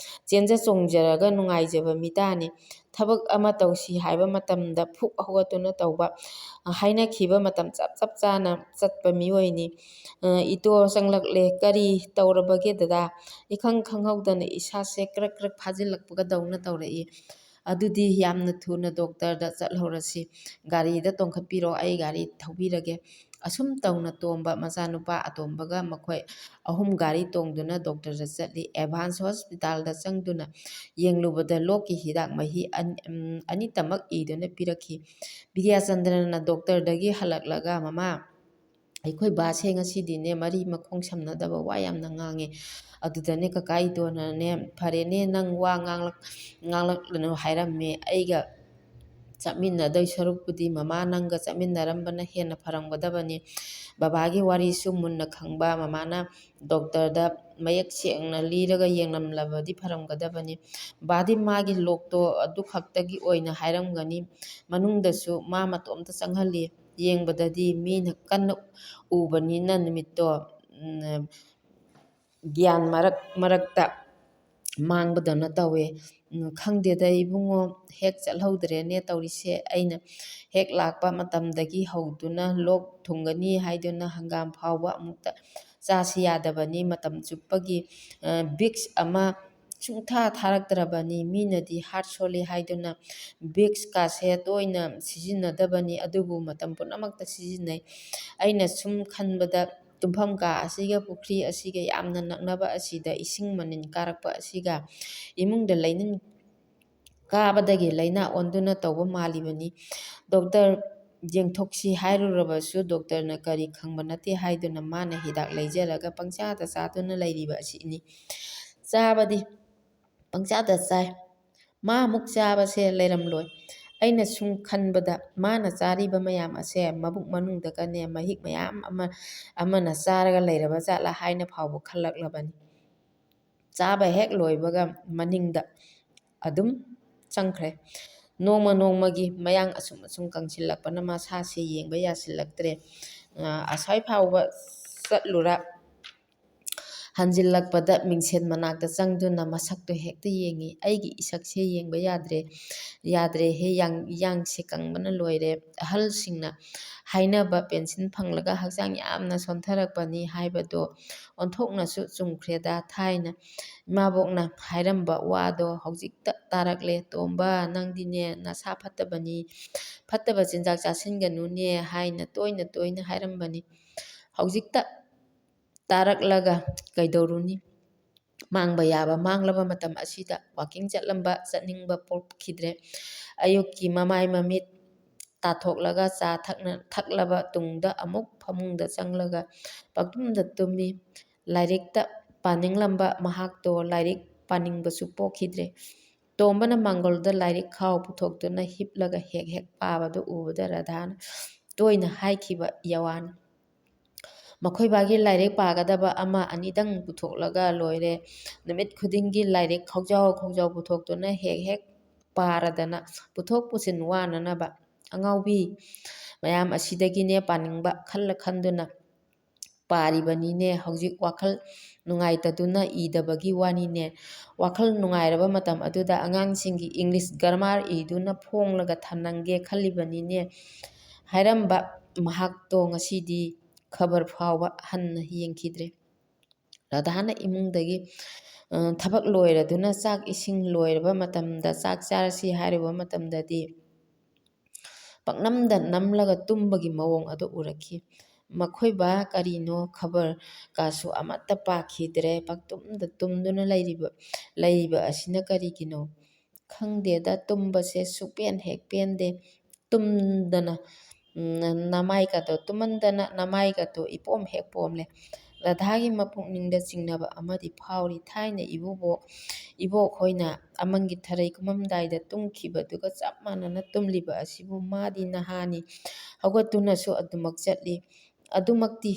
ꯆꯦꯟꯖ ꯆꯣꯡꯖꯔꯒ ꯅꯨꯡꯉꯥꯏꯖꯕ ꯃꯤꯇꯥꯅꯤ꯫ ꯊꯕꯛ ꯑꯃ ꯇꯧꯁꯤ ꯍꯥꯏꯕ ꯃꯇꯝꯗ ꯐꯨꯛ ꯍꯧꯒꯠꯇꯨꯅ ꯇꯧꯕ, ꯍꯥꯏꯅꯈꯤꯕ ꯃꯇꯝ ꯆꯞ ꯆꯞ ꯆꯥꯅ ꯆꯠꯄ ꯃꯤꯑꯣꯏꯅꯤ꯫ ꯑ, ꯏꯇꯣ ꯆꯪꯂꯛꯂꯦ꯫ "ꯀꯔꯤ ꯇꯧꯔꯕꯒꯦ ꯗꯗꯥ?" ꯏꯈꯪ ꯈꯪꯍꯧꯗꯅ ꯏꯁꯥꯁꯦ ꯀ꯭ꯔꯛ ꯀ꯭ꯔꯛ ꯐꯥꯖꯤꯜꯂꯛꯄꯒꯗꯧꯅ ꯇꯧꯔꯛꯏ꯫ "ꯑꯗꯨꯗꯤ ꯌꯥꯝꯅ ꯊꯨꯅ ꯗꯣꯛꯇꯔꯗ ꯆꯠꯍꯧꯔꯁꯤ꯫ ꯒꯥꯔꯤꯗ ꯇꯣꯡꯈꯠꯄꯤꯔꯣ, ꯑꯩ ꯒꯥꯔꯤ ꯊꯧꯕꯤꯔꯒꯦ꯫" ꯑꯁꯨꯝ ꯇꯧꯅ ꯇꯣꯝꯕ ꯃꯆꯥꯅꯨꯄꯥ ꯑꯇꯣꯝꯕꯒ ꯃꯈꯣꯏ ꯑꯍꯨꯝ ꯒꯥꯔꯤ ꯇꯣꯡꯗꯨꯅ ꯗꯣꯛꯇꯔꯗ ꯆꯠꯂꯤ꯫ ꯑꯦꯗꯚꯥꯟꯁ ꯍꯣꯁꯄꯤꯇꯥꯜꯗ ꯆꯪꯗꯨꯅ ꯌꯦꯡꯂꯨꯕꯗ ꯂꯣꯛꯀꯤ ꯍꯤꯗꯥꯛ ꯃꯍꯤ ꯑꯅꯤ-, ꯎꯝ, ꯑꯅꯤꯇꯃꯛ ꯏꯗꯨꯅ ꯄꯤꯔꯛꯈꯤ꯫ ꯕꯤꯗ꯭ꯌꯥꯆꯟꯗ꯭ꯔꯅ ꯗꯣꯛꯇꯔꯗꯒꯤ ꯍꯜꯂꯛꯂꯒ, "ꯃꯃꯥ, ꯑꯩꯈꯣꯏ ꯕꯥꯁꯦ ꯉꯁꯤꯗꯤꯅꯦ ꯃꯔꯤ ꯃꯈꯣꯡ ꯁꯝꯅꯗꯕ ꯋꯥ ꯌꯥꯝꯅ ꯉꯥꯡꯉꯦ꯫" ꯑꯗꯨꯗꯅꯦ ꯀꯀꯥ ꯏꯇꯣꯟꯅꯅꯦ, "ꯐꯔꯦꯅꯦ, ꯅꯪ ꯋꯥ ꯉꯥꯡꯂꯛ-, ꯉꯥꯡꯂꯛꯂꯅꯨ ꯍꯥꯏꯔꯝꯃꯦ꯫ ꯑꯩꯒ ꯆꯠꯃꯤꯟꯅꯗꯣꯏ ꯁꯔꯨꯛꯄꯨꯗꯤ ꯃꯃꯥ ꯅꯪꯒ ꯆꯠꯃꯤꯟꯅꯔꯝꯕꯅ ꯍꯦꯟꯅ ꯐꯔꯝꯒꯗꯕꯅꯤ꯫ ꯕꯕꯥꯒꯤ ꯋꯥꯔꯤꯁꯨ ꯃꯨꯟꯅ ꯈꯪꯕ ꯃꯃꯥꯅ ꯗꯣꯛꯇꯔꯗ ꯃꯌꯦꯛ ꯁꯦꯡꯅ ꯂꯤꯔꯒ ꯌꯦꯡꯂꯝꯂꯕꯗꯤ ꯐꯔꯝꯒꯗꯕꯅꯤ꯫ ꯕꯥꯗꯤ ꯃꯥꯒꯤ ꯂꯣꯛꯇꯣ ꯑꯗꯨ ꯈꯛꯇꯒꯤ ꯑꯣꯏꯅ ꯍꯥꯏꯔꯝꯒꯅꯤ꯫ ꯃꯅꯨꯡꯗꯁꯨ ꯃꯥ ꯃꯇꯣꯝꯇ ꯆꯪꯍꯜꯂꯤ꯫ ꯌꯦꯡꯕꯗꯗꯤ ꯃꯤꯅ ꯀꯟꯅ ꯎꯕꯅꯤꯅ ꯅꯨꯃꯤꯠꯇꯣ, ꯎꯝ, ꯒ꯭ꯌꯥꯟ ꯃꯔꯛ ꯃꯔꯛꯇ ꯃꯥꯡꯕꯗꯧꯅ ꯇꯧꯋꯦ꯫ ꯎꯝ, ꯈꯪꯗꯦꯗ ꯏꯕꯨꯡꯉꯣ, ꯍꯦꯛ ꯆꯠꯍꯧꯗ꯭ꯔꯦꯅꯦ ꯇꯧꯔꯤꯁꯦ꯫ ꯑꯩꯅ ꯍꯦꯛ ꯂꯥꯛꯄ ꯃꯇꯝꯗꯒꯤ ꯍꯧꯗꯨꯅ ꯂꯣꯛ ꯊꯨꯡꯒꯅꯤ ꯍꯥꯏꯗꯨꯅ ꯍꯪꯒꯥꯝ ꯐꯥꯎꯕ ꯑꯃꯨꯛꯇ ꯆꯥꯁꯤ ꯌꯥꯗꯕꯅꯤ꯫ ꯃꯇꯝ ꯆꯨꯞꯄꯒꯤ, ꯑ, ꯕꯤꯛꯁ ꯑꯃ ꯁꯨꯡꯊꯥ ꯊꯥꯔꯛꯇ꯭ꯔꯕꯅꯤ꯫ ꯃꯤꯅꯗꯤ ꯍꯥꯔꯠ ꯁꯣꯜꯂꯤ ꯍꯥꯏꯗꯨꯅ ꯕꯤꯛꯁꯀꯥꯁꯦ ꯇꯣꯏꯅ ꯁꯤꯖꯤꯟꯅꯗꯕꯅꯤ, ꯑꯗꯨꯕꯨ ꯃꯇꯝ ꯄꯨꯝꯅꯃꯛꯇ ꯁꯤꯖꯤꯟꯅꯩ꯫ ꯑꯩꯅ ꯁꯨꯝ ꯈꯟꯕꯗ ꯇꯨꯝꯐꯝ ꯀꯥ ꯑꯁꯤꯒ ꯄꯨꯈ꯭ꯔꯤ ꯑꯁꯤꯒ ꯌꯥꯝꯅ ꯅꯛꯅꯕ ꯑꯁꯤꯗ ꯏꯁꯤꯡ ꯃꯅꯤꯟ ꯀꯥꯔꯛꯄ ꯑꯁꯤꯒ ꯏꯃꯨꯡꯗ ꯂꯩꯅꯤꯟ ꯀꯥꯕꯗꯒꯤ ꯂꯥꯏꯅꯥ ꯑꯣꯟꯗꯨꯅ ꯇꯧꯕ ꯃꯥꯜꯂꯤꯕꯅꯤ꯫ ꯗꯣꯛꯇꯔ ꯌꯦꯡꯊꯣꯛꯁꯤ ꯍꯥꯏꯔꯨꯔꯕꯁꯨ ꯗꯣꯛꯇꯔꯅ ꯀꯔꯤ ꯈꯪꯕ ꯅꯠꯇꯦ ꯍꯥꯏꯗꯨꯅ ꯃꯥꯅ ꯍꯤꯗꯥꯛ ꯂꯩꯖꯔꯒ ꯄꯪꯆꯥꯗ ꯆꯥꯗꯨꯅ ꯂꯩꯔꯤꯕ ꯑꯁꯤꯅꯤ꯫ ꯆꯥꯕꯗꯤ ꯄꯪꯆꯥꯗ ꯆꯥꯏ꯫ ꯃꯥ ꯑꯃꯨꯛ ꯆꯥꯕꯁꯦ ꯂꯩꯔꯝꯂꯣꯏ꯫ ꯑꯩꯅ ꯁꯨꯝ ꯈꯟꯕꯗ ꯃꯥꯅ ꯆꯥꯔꯤꯕ ꯃꯌꯥꯝ ꯑꯁꯦ ꯃꯕꯨꯛ ꯃꯅꯨꯡꯗꯒꯅꯦ ꯃꯍꯤꯛ ꯃꯌꯥꯝ ꯑꯃ, ꯑꯃꯅ ꯆꯥꯔꯒ ꯂꯩꯔꯕ ꯖꯥꯠꯂꯥ ꯍꯥꯏꯅ ꯐꯥꯎꯕ ꯈꯜꯂꯛꯂꯕꯅꯤ꯫ ꯆꯥꯕ ꯍꯦꯛ ꯂꯣꯏꯕꯒ ꯃꯅꯤꯡꯗ ꯑꯗꯨꯝ ꯆꯪꯈ꯭ꯔꯦ꯫ ꯅꯣꯡꯃ ꯅꯣꯡꯃꯒꯤ ꯃꯌꯥꯡ ꯑꯁꯨꯝ ꯑꯁꯨꯝ ꯀꯪꯁꯤꯜꯂꯛꯄꯅ ꯃꯁꯥꯁꯦ ꯌꯦꯡꯕ ꯌꯥꯁꯤꯜꯂꯛꯇ꯭ꯔꯦ꯫ ꯑ, ꯑꯁ꯭ꯋꯥꯏ ꯐꯥꯎꯕ ꯆꯠꯂꯨꯔ ꯍꯟꯖꯤꯜꯂꯛꯄꯗ ꯃꯤꯡꯁꯦꯜ ꯃꯅꯥꯛꯇ ꯆꯪꯗꯨꯅ ꯃꯁꯛꯇꯨ ꯍꯦꯛꯇ ꯌꯦꯡꯉꯤ꯫ "ꯑꯩꯒꯤ ꯏꯁꯛꯁꯦ ꯌꯦꯡꯕ ꯌꯥꯗ꯭ꯔꯦ, ꯌꯥꯗ꯭ꯔꯦꯍꯦ, ꯌꯥꯡ-, ꯌꯥꯡꯁꯦ ꯀꯪꯕꯅ ꯂꯣꯏꯔꯦ"꯫ ꯑꯍꯜꯁꯤꯡꯅ ꯍꯥꯏꯅꯕ "ꯄꯦꯟꯁꯤꯟ ꯐꯪꯂꯒ ꯍꯛꯆꯥꯡ ꯌꯥꯝꯅ ꯁꯣꯟꯊꯔꯛꯄꯅꯤ" ꯍꯥꯏꯕꯗꯣ ꯑꯣꯟꯊꯣꯛꯅꯁꯨ ꯆꯨꯝꯈ꯭ꯔꯦꯗ꯫ ꯊꯥꯏꯅ ꯏꯃꯥꯕꯣꯛꯅ ꯍꯥꯏꯔꯝꯕ ꯋꯥꯗꯣ ꯍꯧꯖꯤꯛꯇ ꯇꯥꯔꯛꯂꯦ꯫ "ꯇꯣꯝꯕ, ꯅꯪꯗꯤꯅꯦ ꯅꯁꯥ ꯐꯠꯇꯕꯅꯤ, ꯐꯠꯇꯕ ꯆꯤꯟꯖꯥꯛ ꯆꯥꯁꯤꯟꯒꯅꯨꯅꯦ" ꯍꯥꯏꯅ ꯇꯣꯏꯅ ꯇꯣꯏꯅ ꯍꯥꯏꯔꯝꯕꯅꯤ꯫ ꯍꯧꯖꯤꯛꯇ ꯇꯥꯔꯛꯂꯒ ꯀꯩꯗꯧꯔꯨꯅꯤ? ꯃꯥꯡꯕ ꯌꯥꯕ ꯃꯥꯡꯂꯕ ꯃꯇꯝ ꯑꯁꯤꯗ ꯋꯥꯀꯤꯡ ꯆꯠꯂꯝꯕ, ꯆꯠꯅꯤꯡꯕ ꯄꯣꯛꯈꯤꯗ꯭ꯔꯦ꯫ ꯑꯌꯨꯛꯀꯤ ꯃꯃꯥꯏ ꯃꯃꯤꯠ ꯇꯥꯊꯣꯛꯂꯒ ꯆꯥ ꯊꯛꯅ-, ꯊꯛꯂꯕ ꯇꯨꯡꯗ ꯑꯃꯨꯛ ꯐꯃꯨꯡꯗ ꯆꯪꯂꯒ ꯄꯪꯇꯨꯝꯗ ꯇꯨꯝꯃꯤ꯫ ꯂꯥꯏꯔꯤꯛꯇ ꯄꯥꯅꯤꯡꯂꯝꯕ ꯃꯍꯥꯛꯇꯣ ꯂꯥꯏꯔꯤꯛ ꯄꯥꯅꯤꯡꯕꯁꯨ ꯄꯣꯛꯈꯤꯗ꯭ꯔꯦ꯫ ꯇꯣꯝꯕꯅ ꯃꯥꯡꯒꯣꯜꯗ ꯂꯥꯏꯔꯤꯛ ꯈꯥꯎ ꯄꯨꯊꯣꯛꯇꯨꯅ ꯍꯤꯞꯂꯒ ꯍꯦꯛ ꯍꯦꯛ ꯄꯥꯕꯗꯨ ꯎꯕꯗ ꯔꯥꯙꯥꯅ ꯇꯣꯏꯅ ꯍꯥꯏꯈꯤꯕ ꯌꯥꯋꯥꯅꯤ꯫ ꯃꯈꯣꯏ ꯕꯥꯒꯤ ꯂꯥꯏꯔꯤꯛ ꯄꯥꯒꯗꯕ ꯑꯃ ꯑꯅꯤꯗꯪ ꯄꯨꯊꯣꯛꯂꯒ ꯂꯣꯏꯔꯦ꯫ ꯅꯨꯃꯤꯠ ꯈꯨꯗꯤꯡꯒꯤ ꯂꯥꯏꯔꯤꯛ ꯈꯥꯎꯖꯥꯎ ꯈꯥꯎꯖꯥꯎ ꯄꯨꯊꯣꯛꯇꯨꯅ ꯍꯦꯛ ꯍꯦꯛ ꯄꯥꯔꯗꯅ ꯄꯨꯊꯣꯛ ꯄꯨꯁꯤꯟ ꯋꯥꯅꯅꯕ꯫ "ꯑꯉꯥꯎꯕꯤ, ꯃꯌꯥꯝ ꯑꯁꯤꯗꯒꯤꯅꯦ ꯄꯥꯅꯤꯡꯕ ꯈꯜꯂ ꯈꯟꯗꯨꯅ ꯄꯥꯔꯤꯕꯅꯤꯅꯦ꯫ ꯍꯧꯖꯤꯛ ꯋꯥꯈꯜ ꯅꯨꯡꯉꯥꯏꯇꯗꯨꯅ ꯏꯗꯕꯒꯤ ꯋꯥꯅꯤꯅꯦ"꯫ ꯋꯥꯈꯜ ꯅꯨꯡꯉꯥꯏꯔꯕ ꯃꯇꯝ ꯑꯗꯨꯗ ꯑꯉꯥꯡꯁꯤꯡꯒꯤ ꯏꯪꯂꯤꯁ ꯒ꯭ꯔꯥꯃꯥꯔ ꯏꯗꯨꯅ ꯐꯣꯡꯂꯒ ꯊꯅꯝꯒꯦ ꯈꯜꯂꯤꯕꯅꯤꯅꯦ ꯍꯥꯏꯔꯝꯕ ꯃꯍꯥꯛꯇꯣ ꯉꯁꯤꯗꯤ ꯈꯕꯔ ꯐꯥꯎꯕ ꯍꯟꯅ ꯌꯦꯡꯈꯤꯗ꯭ꯔꯦ꯫ ꯔꯥꯙꯥꯅ ꯏꯃꯨꯡꯗꯒꯤ, ꯑ, ꯊꯕꯛ ꯂꯣꯏꯔꯗꯨꯅ ꯆꯥꯛ ꯏꯁꯤꯡ ꯂꯣꯏꯔꯕ ꯃꯇꯝꯗ, ꯆꯥꯛ ꯆꯥꯔꯁꯤ ꯍꯥꯏꯔꯨꯕ ꯃꯇꯝꯗꯗꯤ ꯄꯪꯅꯝꯗ ꯅꯝꯂꯒ ꯇꯨꯝꯕꯒꯤ ꯃꯑꯣꯡ ꯑꯗꯨ ꯎꯔꯛꯈꯤ꯫ ꯃꯈꯣꯏ ꯕꯥ ꯀꯔꯤꯅꯣ ꯈꯕꯔ ꯀꯥꯁꯨ ꯑꯃꯠꯇ ꯄꯥꯈꯤꯗ꯭ꯔꯦ꯫ ꯄꯪꯇꯨꯝꯗ ꯇꯨꯝꯗꯨꯅ ꯂꯩꯔꯤꯕ, ꯂꯩꯔꯤꯕ ꯑꯁꯤꯅ ꯀꯔꯤꯒꯤꯅꯣ? "ꯈꯪꯗꯦꯗ, ꯇꯨꯝꯕꯁꯦ ꯁꯨꯛꯄꯦꯟ ꯍꯦꯛ ꯄꯦꯟꯗꯦ꯫ ꯇꯨꯝꯗꯅ, ꯎꯝ, ꯅꯃꯥꯏꯒꯗꯣ, ꯇꯨꯝꯃꯟꯗꯅ ꯅꯃꯥꯏꯒꯗꯣ ꯏꯄꯣꯝ ꯍꯦꯛ ꯄꯣꯝꯂꯦ"꯫ ꯔꯥꯙꯥꯒꯤ ꯃꯄꯨꯛꯅꯤꯡꯗ ꯆꯤꯡꯅꯕ ꯑꯃꯗꯤ ꯐꯥꯎꯔꯤ꯫ ꯊꯥꯏꯅ ꯏꯕꯨꯕꯣꯛ, ꯏꯕꯣꯛ ꯍꯣꯏꯅ ꯑꯃꯪꯒꯤ ꯊꯔꯩ ꯈꯨꯝꯃꯝꯗꯥꯏꯗ ꯇꯨꯝꯈꯤꯕꯗꯨꯒ ꯆꯞ ꯃꯥꯟꯅꯅ ꯇꯨꯝꯂꯤꯕ ꯑꯁꯤꯕꯨ ꯃꯥꯗꯤ ꯅꯍꯥꯅꯤ, ꯍꯧꯒꯠꯇꯨꯅꯁꯨ ꯑꯗꯨꯃꯛ ꯆꯠꯂꯤ꯫ ꯑꯗꯨꯃꯛꯇꯤ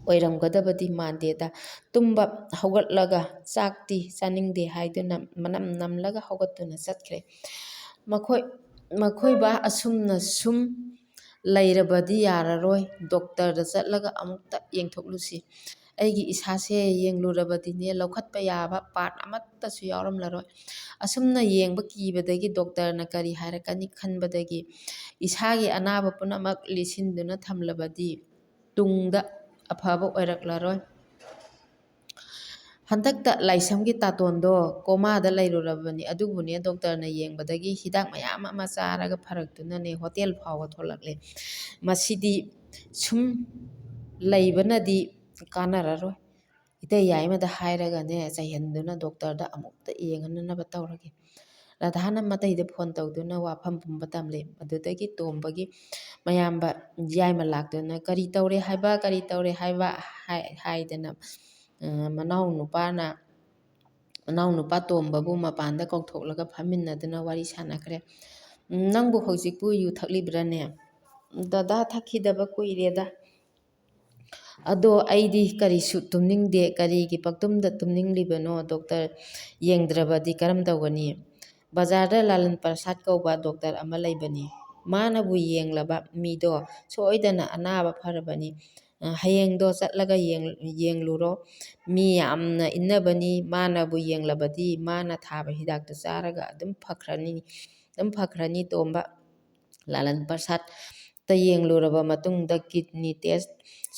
ꯑꯣꯏꯔꯝꯒꯗꯕꯗꯤ ꯃꯥꯟꯗꯦꯗ꯫ ꯇꯨꯝꯕ ꯍꯧꯒꯠꯂꯒ ꯆꯥꯛꯇꯤ ꯆꯥꯅꯤꯡꯗꯦ ꯍꯥꯏꯗꯨꯅ ꯃꯅꯝ ꯅꯝꯂꯒ ꯍꯧꯒꯠꯇꯨꯅ ꯆꯠꯈ꯭ꯔꯦ꯫ ꯃꯈꯣꯏ, ꯃꯈꯣꯏ ꯕꯥ ꯑꯁꯨꯝꯅ ꯁꯨꯝ ꯂꯩꯔꯕꯗꯤ ꯌꯥꯔꯔꯣꯏ, ꯗꯣꯛꯇꯔꯗ ꯆꯠꯂꯒ ꯑꯃꯨꯛꯇ ꯌꯦꯡꯊꯣꯛꯂꯨꯁꯤ꯫ ꯑꯩꯒꯤ ꯏꯁꯥꯁꯦ ꯌꯦꯡꯂꯨꯔꯕꯗꯤꯅꯦ, ꯂꯧꯈꯠꯄ ꯌꯥꯕ part ꯑꯃꯠꯇꯁꯨ ꯌꯥꯎꯔꯝꯂꯔꯣꯏ꯫ ꯑꯁꯨꯝꯅ ꯌꯦꯡꯕ ꯀꯤꯕꯗꯒꯤ ꯗꯣꯛꯇꯔꯅ ꯀꯔꯤ ꯍꯥꯏꯔꯛꯀꯅꯤ ꯈꯟꯕꯗꯒꯤ ꯏꯁꯥꯒꯤ ꯑꯅꯥꯕ ꯄꯨꯝꯅꯃꯛ ꯂꯤꯁꯤꯟꯗꯨꯅ ꯊꯝꯂꯕꯗꯤ ꯇꯨꯡꯗ ꯑꯐꯕ ꯑꯣꯏꯔꯛꯂꯔꯣꯏ꯫ ꯍꯟꯗꯛꯇ ꯂꯥꯏꯁ꯭ꯔꯝꯒꯤ ꯇꯥꯇꯣꯟꯗꯣ ꯀꯣꯃꯥꯗ ꯂꯩꯔꯨꯔꯕꯅꯤ꯫ ꯑꯗꯨꯕꯨꯅꯦ, ꯗꯣꯛꯇꯔꯅ ꯌꯦꯡꯕꯗꯒꯤ ꯍꯤꯗꯥꯛ ꯃꯌꯥꯝ ꯑꯃ ꯆꯥꯔꯒ ꯐꯔꯛꯇꯨꯅꯅꯦ, ꯍꯣꯇꯦꯜ ꯐꯥꯎꯕ ꯊꯣꯛꯂꯛꯂꯦ꯫ ꯃꯁꯤꯗꯤ ꯁꯨꯝ ꯂꯩꯕꯅꯗꯤ ꯀꯥꯟꯅꯔꯔꯣꯏ꯫ ꯏꯇꯩ ꯌꯥꯏꯃꯗ ꯍꯥꯏꯔꯒꯅꯦ, ꯆꯩꯍꯟꯗꯨꯅ ꯗꯣꯛꯇꯔꯗ ꯑꯃꯨꯛꯇ ꯌꯦꯡꯍꯟꯅꯅꯕ ꯇꯧꯔꯒꯦ꯫ ꯔꯥꯙꯥꯅ ꯃꯇꯩꯗ ꯐꯣꯟ ꯇꯧꯗꯨꯅ ꯋꯥꯐꯝ ꯄꯨꯝꯕ ꯇꯝꯂꯦ꯫ ꯑꯗꯨꯗꯒꯤ ꯇꯣꯝꯕꯒꯤ ꯃꯌꯥꯝꯕ ꯌꯥꯏꯃ ꯂꯥꯛꯇꯨꯅ, "ꯀꯔꯤ ꯇꯧꯔꯦ ꯍꯥꯏꯕ? ꯀꯔꯤ ꯇꯧꯔꯦ ꯍꯥꯏꯕ?" ꯍꯥꯏ-, ꯍꯥꯏꯗꯅ, ꯑ, ꯃꯅꯥꯎ ꯅꯨꯄꯥꯅ, ꯃꯅꯥꯎ ꯅꯨꯄꯥ ꯇꯣꯝꯕꯕꯨ ꯃꯄꯥꯟꯗ ꯀꯧꯊꯣꯛꯂꯒ ꯐꯝꯃꯤꯟꯅꯗꯨꯅ ꯋꯥꯔꯤ ꯁꯥꯟꯅꯈ꯭ꯔꯦ꯫ "ꯎꯝ, ꯅꯪꯕꯨ ꯍꯧꯖꯤꯛꯄꯨ ꯌꯨ ꯊꯛꯂꯤꯕ꯭ꯔꯥꯅꯦ?" "ꯗꯗꯥ, ꯊꯛꯈꯤꯗꯕ ꯀꯨꯏꯔꯦꯗ꯫ ꯑꯗꯣ ꯑꯩꯗꯤ ꯀꯔꯤꯁꯨ ꯇꯨꯝꯅꯤꯡꯗꯦ꯫ ꯀꯔꯤꯒꯤ ꯄꯛꯇꯨꯝꯗ ꯇꯨꯝꯅꯤꯡꯂꯤꯕꯅꯣ? ꯗꯣꯛꯇꯔ ꯌꯦꯡꯗ꯭ꯔꯕꯗꯤ ꯀꯔꯝ ꯇꯧꯒꯅꯤ? ꯕꯖꯥꯔꯗ ꯂꯥꯂꯟ ꯄ꯭ꯔꯁꯥꯗ ꯀꯧꯕ ꯗꯣꯛꯇꯔ ꯑꯃ ꯂꯩꯕꯅꯤ꯫ ꯃꯥꯅꯕꯨ ꯌꯦꯡꯂꯕ ꯃꯤꯗꯣ ꯁꯣꯏꯗꯅ ꯑꯅꯥꯕ ꯐꯔꯕꯅꯤ꯫ ꯑ, ꯍꯌꯦꯡꯗꯣ ꯆꯠꯂꯒ ꯌꯦꯡ-, ꯌꯦꯡꯂꯨꯔꯣ꯫ ꯃꯤ ꯌꯥꯝꯅ ꯏꯟꯅꯕꯅꯤ꯫ ꯃꯥꯅꯕꯨ ꯌꯦꯡꯂꯕꯗꯤ ꯃꯥꯅ ꯊꯥꯕ ꯍꯤꯗꯥꯛꯇꯨ ꯆꯥꯔꯒ ꯑꯗꯨꯝ ꯐꯈ꯭ꯔꯅꯤ, ꯑꯗꯨꯝ ꯐꯈ꯭ꯔꯅꯤ ꯇꯣꯝꯕ꯫" ꯂꯥꯂꯟ ꯄ꯭ꯔꯁꯥꯗꯇ ꯌꯦꯡꯂꯨꯔꯕ ꯃꯇꯨꯡꯗ kidney test,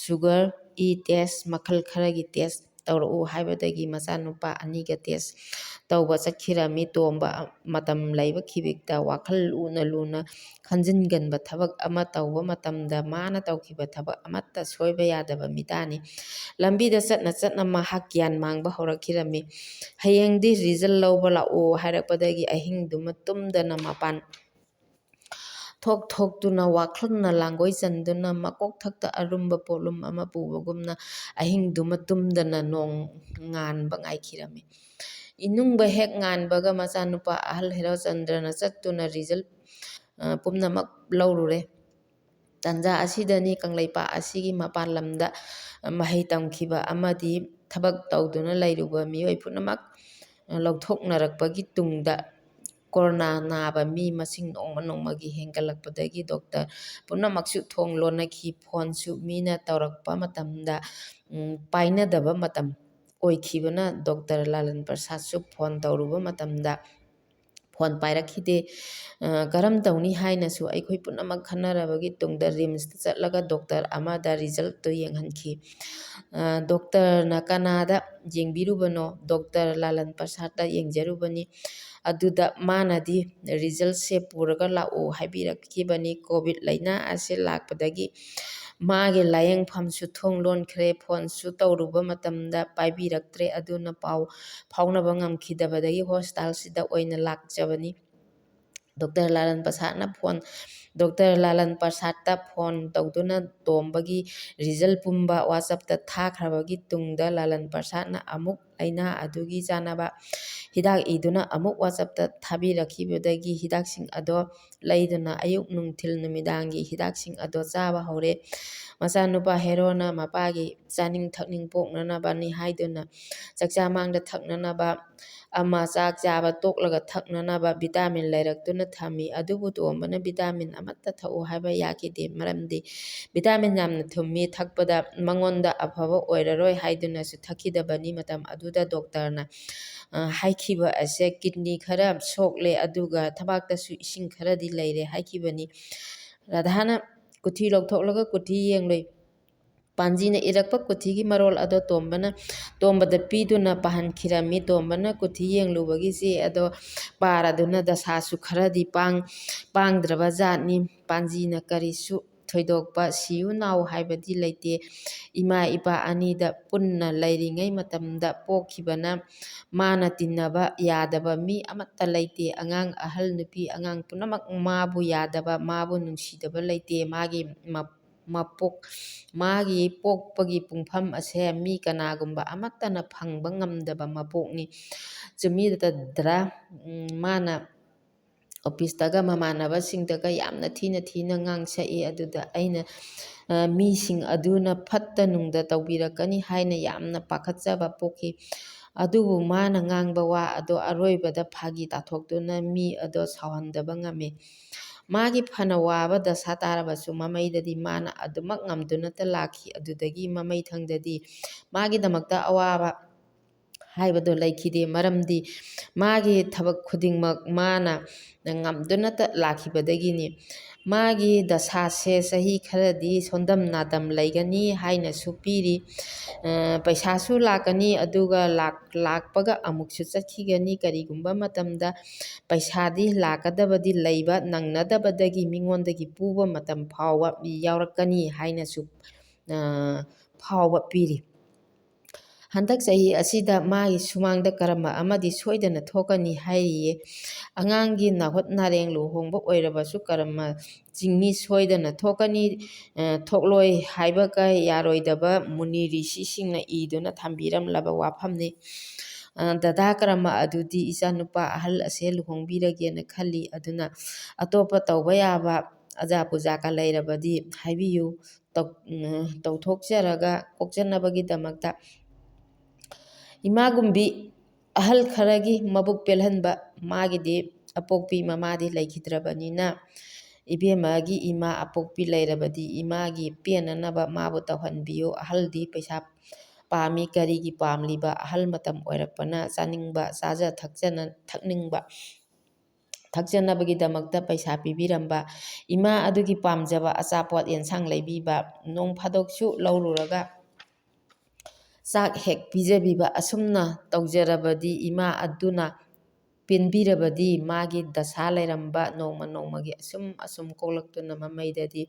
sugar, eye test ꯃꯈꯜ ꯈꯔꯒꯤ test ꯇꯧꯔꯛꯎ ꯍꯥꯏꯕꯗꯒꯤ ꯃꯆꯥꯅꯨꯄꯥ ꯑꯅꯤꯒ test ꯇꯧꯕ ꯆꯠꯈꯤꯔꯝꯃꯤ꯫ ꯇꯣꯝꯕ ꯃꯇꯝ ꯂꯩꯕ ꯈꯤꯕꯤꯛꯇ ꯋꯥꯈꯜ ꯂꯨꯅ ꯂꯨꯅ ꯈꯟꯖꯤꯟꯒꯟꯕ ꯊꯕꯛ ꯑꯃ ꯇꯧꯕ ꯃꯇꯝꯗ ꯃꯥꯅ ꯇꯧꯈꯤꯕ ꯊꯕꯛ ꯑꯃꯠꯇ ꯁꯣꯏꯕ ꯌꯥꯗꯕ ꯃꯤꯇꯥꯅꯤ꯫ ꯂꯝꯕꯤꯗ ꯆꯠꯅ ꯆꯠꯅ ꯃꯍꯥꯛ ꯒ꯭ꯌꯥꯟ ꯃꯥꯡꯕ ꯍꯧꯔꯛꯈꯤꯔꯝꯃꯤ꯫ "ꯍꯌꯦꯡꯗꯤ result ꯂꯧꯕ ꯂꯥꯛꯑꯣ" ꯍꯥꯏꯔꯛꯄꯗꯒꯤ ꯑꯍꯤꯡꯗꯨꯃ ꯇꯨꯝꯗꯅ ꯃꯄꯥꯟ ꯊꯣꯛ ꯊꯣꯛꯇꯨꯅ ꯋꯥꯈꯜꯅ ꯂꯥꯡꯒꯣꯏ ꯆꯟꯗꯨꯅ ꯃꯀꯣꯛꯊꯛꯇ ꯑꯔꯨꯝꯕ ꯄꯣꯠꯂꯨꯝ ꯑꯃ ꯄꯨꯕꯒꯨꯝꯅ ꯑꯍꯤꯡꯗꯨꯃ ꯇꯨꯝꯗꯅ ꯅꯣꯡ ꯉꯥꯟꯕ ꯉꯥꯏꯈꯤꯔꯝꯃꯤ꯫ ꯏꯅꯨꯡꯕ ꯍꯦꯛ ꯉꯥꯟꯕꯒ ꯃꯆꯥꯅꯨꯄꯥ ꯑꯍꯜ ꯍꯦꯔꯣꯆꯟꯗ꯭ꯔꯅ ꯆꯠꯇꯨꯅ result, ꯑ, ꯄꯨꯝꯅꯃꯛ ꯂꯧꯔꯨꯔꯦ꯫ ꯇꯟꯖꯥ ꯑꯁꯤꯗꯅꯤ ꯀꯪꯂꯩꯄꯥꯛ ꯑꯁꯤꯒꯤ ꯃꯄꯥꯟ ꯂꯝꯗ ꯃꯍꯩ ꯇꯝꯈꯤꯕ ꯑꯃꯗꯤ ꯊꯕꯛ ꯇꯧꯗꯨꯅ ꯂꯩꯔꯨꯕ ꯃꯤꯑꯣꯏ ꯄꯨꯝꯅꯃꯛ ꯂꯧꯊꯣꯛꯅꯔꯛꯄꯒꯤ ꯇꯨꯡꯗ ꯀꯣꯔꯣꯅꯥ ꯅꯥꯕ ꯃꯤ ꯃꯁꯤꯡ ꯅꯣꯡꯃ ꯅꯣꯡꯃꯒꯤ ꯍꯦꯟꯒꯠꯂꯛꯄꯗꯒꯤ ꯗꯣꯛꯇꯔ ꯄꯨꯝꯅꯃꯛꯁꯨ ꯊꯣꯡ ꯂꯣꯟꯅꯈꯤ꯫ ꯐꯣꯟꯁꯨ ꯃꯤꯅ ꯇꯧꯔꯛꯄ ꯃꯇꯝꯗ, ꯎꯝ, ꯄꯥꯏꯅꯗꯕ ꯃꯇꯝ ꯑꯣꯏꯈꯤꯕꯅ ꯗꯣꯛꯇꯔ ꯂꯥꯂꯟ ꯄ꯭ꯔꯁꯥꯗꯁꯨ ꯐꯣꯟ ꯇꯧꯔꯨꯕ ꯃꯇꯝꯗ ꯐꯣꯟ ꯄꯥꯏꯔꯛꯈꯤꯗꯦ꯫ ꯑ, ꯀꯔꯝ ꯇꯧꯅꯤ ꯍꯥꯏꯅꯁꯨ ꯑꯩꯈꯣꯏ ꯄꯨꯝꯅꯃꯛ ꯈꯟꯅꯔꯕꯒꯤ ꯇꯨꯡꯗ ꯔꯤꯝꯁꯇ ꯆꯠꯂꯒ ꯗꯣꯛꯇꯔ ꯑꯃꯗ ꯔꯤꯖꯜꯇꯨ ꯌꯦꯡꯍꯟꯈꯤ꯫ ꯑ, ꯗꯣꯛꯇꯔꯅ ꯀꯅꯥꯗ ꯌꯦꯡꯕꯤꯔꯨꯕꯅꯣ? ꯗꯣꯛꯇꯔ ꯂꯥꯂꯟ ꯄ꯭ꯔꯁꯥꯗꯇ ꯌꯦꯡꯖꯔꯨꯕꯅꯤ꯫ ꯑꯗꯨꯗ ꯃꯥꯅꯗꯤ ꯔꯤꯖꯜꯁꯦ ꯄꯨꯔꯒ ꯂꯥꯛꯎ ꯍꯥꯏꯕꯤꯔꯛꯈꯤꯕꯅꯤ꯫ ꯀꯣꯚꯤꯗ ꯂꯥꯏꯅꯥ ꯑꯁꯤ ꯂꯥꯛꯄꯗꯒꯤ ꯃꯥꯒꯤ ꯂꯥꯏꯌꯦꯡꯐꯝꯁꯨ ꯊꯣꯡ ꯂꯣꯟꯈ꯭ꯔꯦ꯫ ꯐꯣꯟꯁꯨ ꯇꯧꯔꯨꯕ ꯃꯇꯝꯗ ꯄꯥꯏꯕꯤꯔꯛꯇ꯭ꯔꯦ꯫ ꯑꯗꯨꯅ ꯄꯥꯎ ꯐꯥꯎꯅꯕ ꯉꯝꯈꯤꯗꯕꯗꯒꯤ ꯍꯣꯁꯄꯤꯇꯥꯜꯁꯤꯗ ꯑꯣꯏꯅ ꯂꯥꯛꯆꯕꯅꯤ꯫ ꯗꯣꯛꯇꯔ ꯂꯥꯂꯟ ꯄ꯭ꯔꯁꯥꯗꯅ ꯐꯣꯟ, ꯗꯣꯛꯇꯔ ꯂꯥꯂꯟ ꯄ꯭ꯔꯁꯥꯗꯇ ꯐꯣꯟ ꯇꯧꯗꯨꯅ ꯇꯣꯝꯕꯒꯤ ꯔꯤꯖꯜ ꯄꯨꯝꯕ ꯋꯥꯆꯞꯇ ꯊꯥꯈ꯭ꯔꯕꯒꯤ ꯇꯨꯡꯗ ꯂꯥꯂꯟ ꯄ꯭ꯔꯁꯥꯗꯅ ꯑꯃꯨꯛ ꯂꯥꯏꯅꯥ ꯑꯗꯨꯒꯤ ꯆꯥꯅꯕ ꯍꯤꯗꯥꯛ ꯏꯗꯨꯅ ꯑꯃꯨꯛ ꯋꯥꯆꯞꯇ ꯊꯥꯕꯤꯔꯛꯈꯤꯕꯗꯒꯤ ꯍꯤꯗꯥꯛꯁꯤꯡ ꯑꯗꯣ ꯂꯩꯗꯨꯅ ꯑꯌꯨꯛ ꯅꯨꯡꯊꯤꯜ ꯅꯨꯃꯤꯗꯥꯡꯒꯤ ꯍꯤꯗꯥꯛꯁꯤꯡ ꯑꯗꯣ ꯆꯥꯕ ꯍꯧꯔꯦ꯫ ꯃꯆꯥꯅꯨꯄꯥ ꯍꯦꯔꯣꯅ ꯃꯄꯥꯒꯤ ꯆꯥꯅꯤꯡ ꯊꯛꯅꯤꯡ ꯄꯣꯛꯅꯅꯕꯅꯤ ꯍꯥꯏꯗꯨꯅ ꯆꯥꯛꯆꯥ ꯃꯥꯡꯗ ꯊꯛꯅꯅꯕ ꯑꯃ, ꯆꯥꯛ ꯆꯥꯕ ꯇꯣꯛꯂꯒ ꯊꯛꯅꯅꯕ ꯚꯤꯇꯥꯃꯤꯟ ꯂꯩꯔꯛꯇꯨꯅ ꯊꯝꯃꯤ꯫ ꯑꯗꯨꯕꯨ ꯇꯣꯝꯕꯅ ꯚꯤꯇꯥꯃꯤꯟ ꯑꯃꯠꯇ ꯊꯛꯎ ꯍꯥꯏꯕ ꯌꯥꯈꯤꯗꯦ꯫ ꯃꯔꯝꯗꯤ ꯚꯤꯇꯥꯃꯤꯟ ꯌꯥꯝꯅ ꯊꯨꯝꯃꯤ, ꯊꯛꯄꯗ ꯃꯉꯣꯟꯗ ꯑꯐꯕ ꯑꯣꯏꯔꯔꯣꯏ ꯍꯥꯏꯗꯨꯅꯁꯨ ꯊꯛꯈꯤꯗꯕꯅꯤ꯫ ꯃꯇꯝ ꯑꯗꯨꯗ ꯗꯣꯛꯇꯔꯅ, ꯑ, ꯍꯥꯏꯈꯤꯕ ꯑꯁꯦ ꯀꯤꯗꯅꯤ ꯈꯔ ꯁꯣꯛꯂꯦ, ꯑꯗꯨꯒ ꯊꯕꯥꯛꯇꯁꯨ ꯏꯁꯤꯡ ꯈꯔꯗꯤ ꯂꯩꯔꯦ ꯍꯥꯏꯈꯤꯕꯅꯤ꯫ ꯔꯥꯙꯥꯅ ꯀꯨꯊꯤ ꯂꯧꯊꯣꯛꯂꯒ ꯀꯨꯊꯤ ꯌꯦꯡꯂꯨꯏ꯫ ꯄꯥꯟꯖꯤꯅ ꯏꯔꯛꯄ ꯀꯨꯊꯤꯒꯤ ꯃꯔꯣꯜ ꯑꯗꯣ ꯇꯣꯝꯕꯅ, ꯇꯣꯝꯕꯗ ꯄꯤꯗꯨꯅ ꯄꯥꯍꯟꯈꯤꯔꯝꯃꯤ꯫ ꯇꯣꯝꯕꯅ ꯀꯨꯊꯤ ꯌꯦꯡꯂꯨꯕꯒꯤ ꯆꯦ ꯑꯗꯣ ꯄꯥꯔꯗꯨꯅ ꯗꯁꯥꯁꯨ ꯈꯔꯗꯤ ꯄꯥꯡ-, ꯄꯥꯡꯗ꯭ꯔꯕ ꯖꯥꯠꯅꯤ꯫ ꯄꯥꯟꯖꯤꯅ ꯀꯔꯤꯁꯨ ꯊꯣꯏꯗꯣꯛꯄ ꯁꯤꯌꯨ ꯅꯥꯎ ꯍꯥꯏꯕꯗꯤ ꯂꯩꯇꯦ꯫ ꯏꯃꯥ ꯏꯄꯥ ꯑꯅꯤꯗ ꯄꯨꯟꯅ ꯂꯩꯔꯤꯉꯩ ꯃꯇꯝꯗ ꯄꯣꯛꯈꯤꯕꯅ ꯃꯥꯅ ꯇꯤꯟꯅꯕ ꯌꯥꯗꯕ ꯃꯤ ꯑꯃꯠꯇ ꯂꯩꯇꯦ꯫ ꯑꯉꯥꯡ ꯑꯍꯜ ꯅꯨꯄꯤ ꯑꯉꯥꯡ ꯄꯨꯝꯅꯃꯛ ꯃꯥꯕꯨ ꯌꯥꯗꯕ, ꯃꯥꯕꯨ ꯅꯨꯡꯁꯤꯗꯕ ꯂꯩꯇꯦ꯫ ꯃꯥꯒꯤ ꯃ-, ꯃꯄꯣꯛ-, ꯃꯥꯒꯤ ꯄꯣꯛꯄꯒꯤ ꯄꯨꯡꯐꯝ ꯑꯁꯦ ꯃꯤ ꯀꯅꯥꯒꯨꯝꯕ ꯑꯃꯠꯇꯅ ꯐꯪꯕ ꯉꯝꯗꯕ ꯃꯄꯣꯛꯅꯤ꯫ ꯆꯨꯝꯃꯤꯗꯗ꯭ꯔꯥ? ꯎꯝ, ꯃꯥꯅ ꯑꯣꯐꯤꯁꯇꯒ ꯃꯃꯥꯟꯅꯕꯁꯤꯡꯗꯒ ꯌꯥꯝꯅ ꯊꯤꯅ ꯊꯤꯅ ꯉꯥꯡꯁꯛꯏ꯫ ꯑꯗꯨꯗ ꯑꯩꯅ, ꯑ, ꯃꯤꯁꯤꯡ ꯑꯗꯨꯅ ꯐꯠꯇ ꯅꯨꯡꯗ ꯇꯧꯕꯤꯔꯛꯀꯅꯤ ꯍꯥꯏꯅ ꯌꯥꯝꯅ ꯄꯥꯈꯠꯆꯕ ꯄꯣꯛꯈꯤ꯫ ꯑꯗꯨꯕꯨ ꯃꯥꯅ ꯉꯥꯡꯕ ꯋꯥ ꯑꯗꯣ ꯑꯔꯣꯏꯕꯗ ꯐꯥꯒꯤ ꯇꯥꯊꯣꯛꯇꯨꯅ ꯃꯤ ꯑꯗꯣ ꯁꯥꯎꯍꯟꯗꯕ ꯉꯝꯃꯤ꯫ ꯃꯥꯒꯤ ꯐꯅ ꯋꯥꯕ ꯗꯁꯥ ꯇꯥꯔꯕꯁꯨ ꯃꯃꯩꯗꯗꯤ ꯃꯥꯅ ꯑꯗꯨꯃꯛ ꯉꯝꯗꯨꯅꯇ ꯂꯥꯛꯈꯤ꯫ ꯑꯗꯨꯗꯒꯤ ꯃꯃꯩ ꯊꯪꯗꯗꯤ ꯃꯥꯒꯤꯗꯃꯛꯇ ꯑꯋꯥꯕ ꯍꯥꯏꯕꯗꯣ ꯂꯩꯈꯤꯗꯦ, ꯃꯔꯝꯗꯤ ꯃꯥꯒꯤ ꯊꯕꯛ ꯈꯨꯗꯤꯡꯃꯛ ꯃꯥꯅ ꯉꯝꯗꯨꯅꯇ ꯂꯥꯛꯈꯤꯕꯗꯒꯤꯅꯤ꯫ ꯃꯥꯒꯤ ꯗꯁꯥꯁꯦ ꯆꯍꯤ ꯈꯔꯗꯤ ꯁꯣꯟꯗꯝ ꯅꯥꯗꯝ ꯂꯩꯒꯅꯤ ꯍꯥꯏꯅꯁꯨ ꯄꯤꯔꯤ꯫ ꯑ, ꯄꯩꯁꯥꯁꯨ ꯂꯥꯛꯀꯅꯤ, ꯑꯗꯨꯒ ꯂꯥꯛ-, ꯂꯥꯛꯄꯒ ꯑꯃꯨꯛꯁꯨ ꯆꯠꯈꯤꯒꯅꯤ꯫ ꯀꯔꯤꯒꯨꯝꯕ ꯃꯇꯝꯗ ꯄꯩꯁꯥꯗꯤ ꯂꯥꯛꯀꯗꯕꯗꯤ ꯂꯩꯕ ꯅꯪꯅꯗꯕꯗꯒꯤ ꯃꯤꯉꯣꯟꯗꯒꯤ ꯄꯨꯕ ꯃꯇꯝ ꯐꯥꯎꯕ ꯌꯥꯎꯔꯛꯀꯅꯤ ꯍꯥꯏꯅꯁꯨ, ꯑ, ꯐꯥꯎꯕ ꯄꯤꯔꯤ꯫ ꯍꯟꯗꯛ ꯆꯍꯤ ꯑꯁꯤꯗ ꯃꯥꯒꯤ ꯁꯨꯃꯥꯡꯗ ꯀꯔꯝꯕ ꯑꯃꯗꯤ ꯁꯣꯏꯗꯅ ꯊꯣꯛꯀꯅꯤ ꯍꯥꯏꯔꯤꯌꯦ꯫ ꯑꯉꯥꯡꯒꯤ ꯅꯥꯍꯨꯠ ꯅꯥꯔꯦꯡ ꯂꯨꯍꯣꯡꯕ ꯑꯣꯏꯔꯕꯁꯨ ꯀꯔꯝꯕ ꯆꯤꯡꯃꯤ ꯁꯣꯏꯗꯅ ꯊꯣꯛꯀꯅꯤ, ꯑ, ꯊꯣꯛꯂꯣꯏ ꯍꯥꯏꯕꯒ ꯌꯥꯔꯣꯏꯗꯕ ꯃꯨꯅꯤ ꯔꯤꯁꯤꯁꯤꯡꯅ ꯏꯗꯨꯅ ꯊꯝꯕꯤꯔꯝꯂꯕ ꯋꯥꯐꯝꯅꯤ꯫ ꯑ, ꯗꯗꯥ ꯀꯔꯝꯕ ꯑꯗꯨꯗꯤ ꯏꯆꯥꯅꯨꯄꯥ ꯑꯍꯜ ꯑꯁꯦ ꯂꯨꯍꯣꯡꯕꯤꯔꯒꯦꯅ ꯈꯜꯂꯤ, ꯑꯗꯨꯅ ꯑꯇꯣꯞꯄ ꯇꯧꯕ ꯌꯥꯕ ꯑꯖꯥ ꯄꯨꯖꯥꯒ ꯂꯩꯔꯕꯗꯤ ꯍꯥꯏꯕꯤꯌꯨ꯫ ꯇꯧ-, ꯇꯧꯊꯣꯛꯆꯔꯒ ꯀꯣꯛꯆꯅꯕꯒꯤꯗꯃꯛꯇ ꯏꯃꯥꯒꯨꯝꯕꯤ ꯑꯍꯜ ꯈꯔꯒꯤ ꯃꯕꯨꯛ ꯄꯦꯜꯍꯟꯕ꯫ ꯃꯥꯒꯤꯗꯤ ꯑꯄꯣꯛꯄꯤ ꯃꯃꯥꯗꯤ ꯂꯩꯈꯤꯗ꯭ꯔꯕꯅꯤꯅ, ꯏꯕꯦꯝꯃꯒꯤ ꯏꯃꯥ ꯑꯄꯣꯛꯄꯤ ꯂꯩꯔꯕꯗꯤ ꯏꯃꯥꯒꯤ ꯄꯦꯟꯅꯅꯕ ꯃꯥꯕꯨ ꯇꯧꯍꯟꯕꯤꯌꯨ꯫ ꯑꯍꯜꯗꯤ ꯄꯩꯁꯥ ꯄꯥꯝꯃꯤ, ꯀꯔꯤꯒꯤ ꯄꯥꯝꯂꯤꯕ? ꯑꯍꯜ ꯃꯇꯝ ꯑꯣꯏꯔꯛꯄꯅ ꯆꯥꯅꯤꯡꯕ ꯆꯥꯖ ꯊꯛꯆꯅ-, ꯊꯛꯅꯤꯡꯕ ꯊꯛꯆꯅꯕꯒꯤꯗꯃꯛꯇ ꯄꯩꯁꯥ ꯄꯤꯕꯤꯔꯝꯕ, ꯏꯃꯥ ꯑꯗꯨꯒꯤ ꯄꯥꯝꯖꯕ ꯑꯆꯥꯄꯣꯠ ꯑꯦꯟꯁꯥꯡ ꯂꯩꯕꯤꯕ, ꯅꯣꯡ ꯐꯥꯗꯣꯛꯁꯨ ꯂꯧꯔꯨꯔꯒ ꯆꯥꯛ ꯍꯦꯛ ꯄꯤꯖꯕꯤꯕ, ꯑꯁꯨꯝꯅ ꯇꯧꯖꯔꯕꯗꯤ ꯏꯃꯥ ꯑꯗꯨꯅ ꯄꯦꯟꯕꯤꯔꯕꯗꯤ ꯃꯥꯒꯤ ꯗꯁꯥ ꯂꯩꯔꯝꯕ ꯅꯣꯡꯃ ꯅꯣꯡꯃꯒꯤ ꯑꯁꯨꯝ ꯑꯁꯨꯝ ꯀꯣꯛꯂꯛꯇꯨꯅ ꯃꯃꯩꯗꯗꯤ,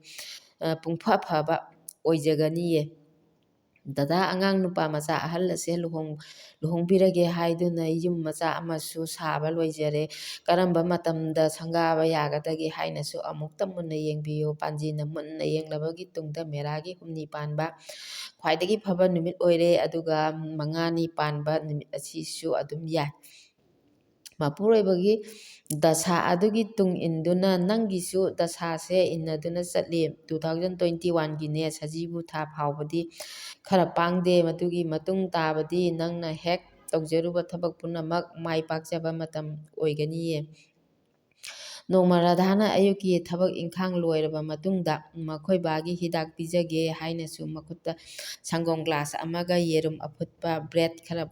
ꯑ, ꯄꯨꯡꯐ ꯐꯕ ꯑꯣꯏꯖꯒꯅꯤꯌꯦ꯫ ꯗꯗꯥ, ꯑꯉꯥꯡ ꯅꯨꯄꯥ ꯃꯆꯥ ꯑꯍꯜ ꯑꯁꯦ ꯂꯨꯍꯣꯡ-, ꯂꯨꯍꯣꯡꯕꯤꯔꯒꯦ ꯍꯥꯏꯗꯨꯅ ꯌꯨꯝ ꯃꯆꯥ ꯑꯃꯁꯨ ꯁꯥꯕ ꯂꯣꯏꯖꯔꯦ꯫ ꯀꯔꯝꯕ ꯃꯇꯝꯗ ꯁꯪꯒꯥꯕ ꯌꯥꯒꯗꯒꯦ ꯍꯥꯏꯅꯁꯨ ꯑꯃꯨꯛꯇ ꯃꯨꯟꯅ ꯌꯦꯡꯕꯤꯌꯨ꯫ ꯄꯥꯟꯖꯤꯅ ꯃꯨꯟꯅ ꯌꯦꯡꯂꯕꯒꯤ ꯇꯨꯡꯗ ꯃꯦꯔꯥꯒꯤ ꯍꯨꯝꯅꯤ ꯄꯥꯟꯕ ꯈ꯭ꯋꯥꯏꯗꯒꯤ ꯐꯕ ꯅꯨꯃꯤꯠ ꯑꯣꯏꯔꯦ, ꯑꯗꯨꯒ ꯃꯉꯥꯅꯤ ꯄꯥꯟꯕ ꯅꯨꯃꯤꯠ ꯑꯁꯤꯁꯨ ꯑꯗꯨꯝ ꯌꯥꯏ꯫ ꯃꯄꯨꯔꯣꯏꯕꯒꯤ ꯗꯁꯥ ꯑꯗꯨꯒꯤ ꯇꯨꯡ ꯏꯟꯗꯨꯅ ꯅꯪꯒꯤꯁꯨ ꯗꯁꯥꯁꯦ ꯏꯟꯅꯗꯨꯅ ꯆꯠꯂꯤ꯫ Two thousand twenty oneꯒꯤꯅꯦ, ꯁꯖꯤꯕꯨ ꯊꯥ ꯐꯥꯎꯕꯗꯤ ꯈꯔ ꯄꯥꯡꯗꯦ꯫ ꯃꯗꯨꯒꯤ ꯃꯇꯨꯡ ꯇꯥꯕꯗꯤ ꯅꯪꯅ ꯍꯦꯛ ꯇꯧꯖꯔꯨꯕ ꯊꯕꯛ ꯄꯨꯝꯅꯃꯛ ꯃꯥꯏ ꯄꯥꯛꯆꯕ ꯃꯇꯝ ꯑꯣꯏꯒꯅꯤꯌꯦ꯫ ꯅꯣꯡꯃ ꯔꯥꯙꯥꯅ ꯑꯌꯨꯛꯀꯤ ꯊꯕꯛ ꯏꯪꯈꯥꯡ ꯂꯣꯏꯔꯕ ꯃꯇꯨꯡꯗ ꯃꯈꯣꯏ ꯕꯥꯒꯤ ꯍꯤꯗꯥꯛ ꯄꯤꯖꯒꯦ ꯍꯥꯏꯅꯁꯨ ꯃꯈꯨꯠꯇ ꯁꯪꯒꯣꯝ ꯒ꯭ꯂꯥꯁ ꯑꯃꯒ ꯌꯦꯔꯨꯝ ꯑꯐꯨꯠꯄ ꯕ꯭ꯔꯦꯗ ꯈꯔ